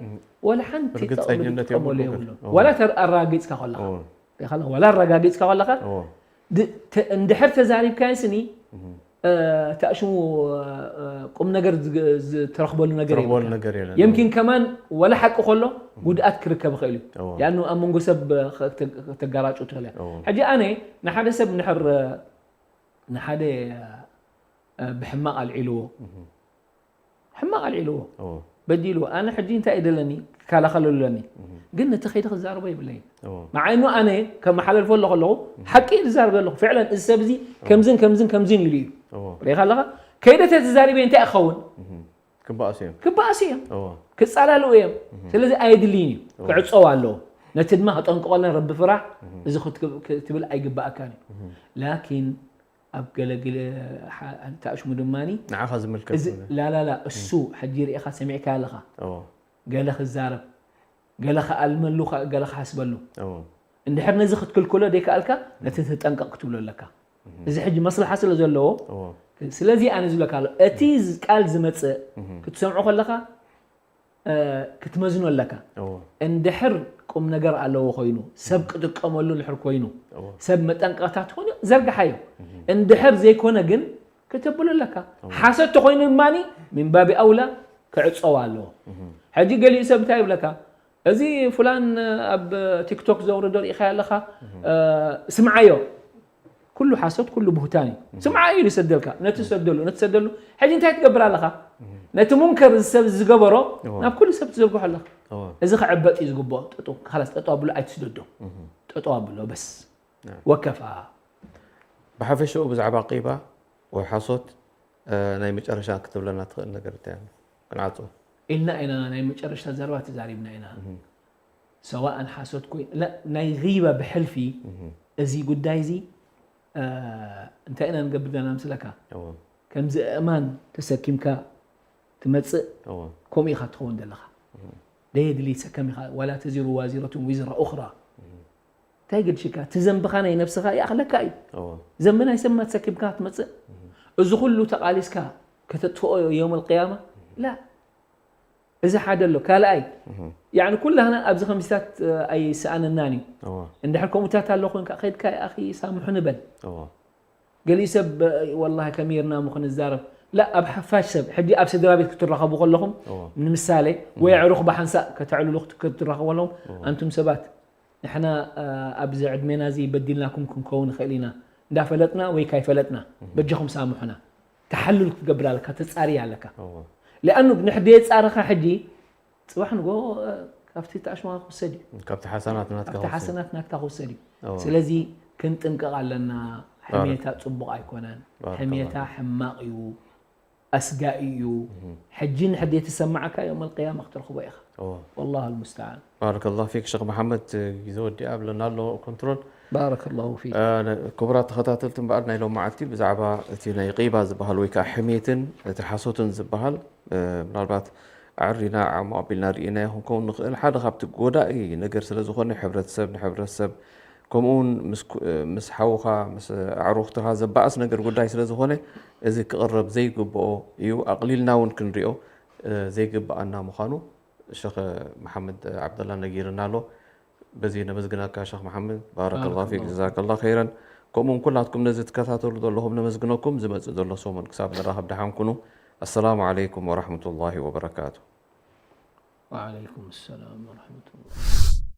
ወላ ሓንቲ ጠቕሚ ዝጥቀመሉ የብሉን። ዋላ ኣረጋጊፅካ ከለኻ፣ ዋላ ኣረጋጊፅካ ከለኻ፣ እንድሕር ተዛሪብካዮ ስኒ፣ ተእሽሙ ቁም ነገር ትረኽበሉ ነገር የብልካ። የምኪን ከማን ወላ ሓቂ ከሎ ጉድኣት ክርከብ ይኽእል እዩ። ያኑ ኣብ መንጎ ሰብ ከተጋራጩ ትኽእል እያ። ሕጂ ኣነ ንሓደ ሰብ ንሕር ንሓደ ብሕማቕ ኣልዒልዎ፣ ሕማቕ ኣልዒልዎ፣ በዲልዎ። ኣነ ሕጂ እንታይ እዩ ደለኒ? ክከላኸለሉ ኣለኒ። ግን ነቲ ከይደ ክዛረቦ የብለይን። መዓይኑ ኣነ ከመሓላልፎ ኣለኹ ኣለኹ ሓቂ እዩ ዝዛረብ ዘለኹ። ፍዕለን እዚ ሰብ እዚ ከምዝን ከምዝን ከምዝን ኢሉ እዩ። ሪኢኻ ኣለኻ? ከይደ ተተዛሪበ እንታይ ክኸውን? ክበኣሱ እዮም። ክበኣሱ እዮም። ክፃላለኡ እዮም። ስለዚ ኣየድልይን እዩ። ክዕፀው ኣለዎ። ነቲ ድማ ከጠንቅቐልና ረቢ ፍራሕ፣ እዚ ክትብል ኣይግባኣካን እዩ። ላኪን ኣብ ገለግለ ተኣሽሙ ድማ ንዓኻ ዝምልከት ላላላ እሱ ሕጂ ርኢኻ ሰሚዕካ ኣለኻ። ገለ ክዛረብ፣ ገለ ክኣልመሉ፣ ገለ ክሓስበሉ። እንድሕር ነዚ ክትክልክሎ ደይከኣልካ፣ ነቲ ተጠንቀቕ ክትብሎ ኣለካ። እዚ ሕጂ መስልሓ ስለ ዘለዎ፣ ስለዚ ኣነ ዝብለካ ኣሎ፣ እቲ ቃል ዝመጽእ ክትሰምዖ ከለኻ ክትመዝኖ ኣለካ። እንድሕር ቁም ነገር ኣለዎ ኮይኑ፣ ሰብ ክጥቀመሉ እንድሕር ኮይኑ፣ ሰብ መጠንቀቕታ ትኾን ዘርግሓዮ። እንድሕር ዘይኮነ ግን ክተብሎ ኣለካ። ሓሰት ተኾይኑ ድማ ሚን ባቢ ኣውላ ክዕጸው ኣለዎ። ሕጂ ገሊኡ ሰብ እንታይ ይብለካ? እዚ ፍላን ኣብ ቲክቶክ ዘውርዶ ርኢኻ ኣለኻ፣ ስምዓዮ። ኩሉ ሓሶት፣ ኩሉ ብሁታን እዩ። ስምዓ እዩ ዝሰደልካ፣ ነቲ ሰደሉ፣ ነቲ ሰደሉ። ሕጂ እንታይ ትገብር ኣለኻ? ነቲ ሙንከር ሰብ ዝገበሮ ናብ ኩሉ ሰብ ትዘርግሖ ኣለኻ። እዚ ክዕበጥ እዩ ዝግብኦ። ጠጠው፣ ካላስ ጠጠው ኣብሎ፣ ኣይትስደዶ። ጠጠው ኣብሎ በስ። ወከፋ። ብሓፈሽኡ ብዛዕባ ቂባ ወይ ሓሶት ናይ መጨረሻ ክትብለና ትኽእል ነገር እንታይ ኣሎ? ክንዓጾ ኢልና ኢና፣ ናይ መጨረሽታ ዘረባ ተዛሪብና ኢና። ሰዋእን ሓሶት ኮይ ናይ ጊባ ብሕልፊ እዚ ጉዳይ እዚ እንታይ ኢና ንገብር ዘለና ምስለካ? ከምዚ እእማን ተሰኪምካ ትመፅእ፣ ከምኡ ኢኻ ትኸውን ዘለኻ። ደየድሊ ሰከም ኢኻ። ዋላ ተዚሩ ዋዚረቱን ዊዝራ ኡኽራ። እንታይ ግድሽካ? እቲ ዘንብኻ ናይ ነብስኻ ይኣኽለካ እዩ። ዘንቢ ናይ ሰብ ተሰኪምካ ትመፅእ። እዚ ኩሉ ተቓሊስካ ከተጥፍኦ የውመል ቅያማ? ላ። እዚ ሓደ ኣሎ። ካልኣይ፣ ያዕኒ ኩላህና ኣብዚ ከምዚታት ኣይሰኣነናን እዩ። እንድሕር ከምኡታት ኣሎ ኮንካ፣ ከይድካ፣ "ኣኺ ሳምሑኒ" በል። ገሊኡ ሰብ፣ "ወላሂ ከሚርና እሞ ክንዛረብ." ላ፣ ኣብ ሓፋሽ ሰብ፣ ሕጂ ኣብ ስድራ ቤት ክትራኸቡ ከለኹም፣ ንምሳሌ፣ ወይ ኣዕሩኽ ብሓንሳእ ከተዕልሉ ክት-፣ ክትራኸቡ ከለኹም፣ "ኣንቱም ሰባት፣ ንሕና ኣብዚ ዕድሜና እዚ በዲልናኩም ክንከውን ንኽእል ኢና፣ እንዳፈለጥና ወይ ካይፈለጥና፣ በጃኹም ሳምሑና." ተሓሉል ክትገብር ኣለካ፣ ተጻሪ ኣለካ። ለኣኑ ንሕደየ ጻረኻ ሕጂ፣ ጽባሕ ንጎ ካብቲ ተኣሽማ ክውሰድ እዩ። ካብቲ ሓሰናት ናትካ ካብቲ ክውሰድ። ሓሰናት ናትካ ክውሰድ እዩ። እዎ። ስለዚ ክንጥንቀቕ ኣለና። እዎ። ሕሜታ ጽቡቕ ኣይኮነን። ባረከላሁ ሕሜታ ፊክ። ሕማቕ እዩ። ኣስጋኢ እዩ። እህ። ሕጂ ንሕደየ ተሰማዓካ የውመል ቅያማ ክትረኽቦ ኢኻ። እዎ። ወላሁ ልሙስተዓን። ባረከላሁ ፊክ ሸኽ መሓመድ፣ ግዜ ወዲኣ ብለና ኣሎ ኮንትሮል። ባረከላሁ ፊክ። እ፣ ክቡራት ተኸታተልቲ እምበኣር ናይ ሎም መዓልቲ ብዛዕባ እቲ ናይ ቂባ ዝበሃል ወይ ከዓ ሕሜትን እቲ ሓሶትን ዝበሃል፣ እ፣ ምናልባት ኣዕሪና ዓሞ ኣቢልና ርኢናዮ ክንከውን ንኽእል። ሓደ ካብቲ ጎዳኢ ነገር ስለ ዝኾነ ሕብረተሰብ ንሕብረተሰብ ከምኡ እውን ምስ ኩ-፣ ምስ ሓውኻ ምስ ኣዕሩኽትኻ ዘባእስ ነገር ጉዳይ ስለ ዝኾነ እዚ ክቕረብ ዘይግብኦ እዩ። ኣቕሊልና እውን ክንሪኦ፣ እ፣ ዘይግብኣና ምዃኑ ሸኽ መሓመድ ዓብደላ ነጊርና ኣሎ። በዚ ነመስግነካ ሸኽ መሓመድ፣ ባረከላሁ ፊክ፣ ባረከላሁ ፊክ። ጀዛከላሁ ኸይረን። ከምኡ እውን ኩላትኩም ነዚ ትከታተሉ ዘለኹም ነመስግነኩም። ዝመጽእ ዘሎ ሰሙን ክሳብ ንራኸብ ደሓን ኩኑ። ኣሰላሙ ዓለይኩም ወራህመቱላሂ ወበረካቱ። ወዓለይኩም ሰላም ወራህመቱላህ።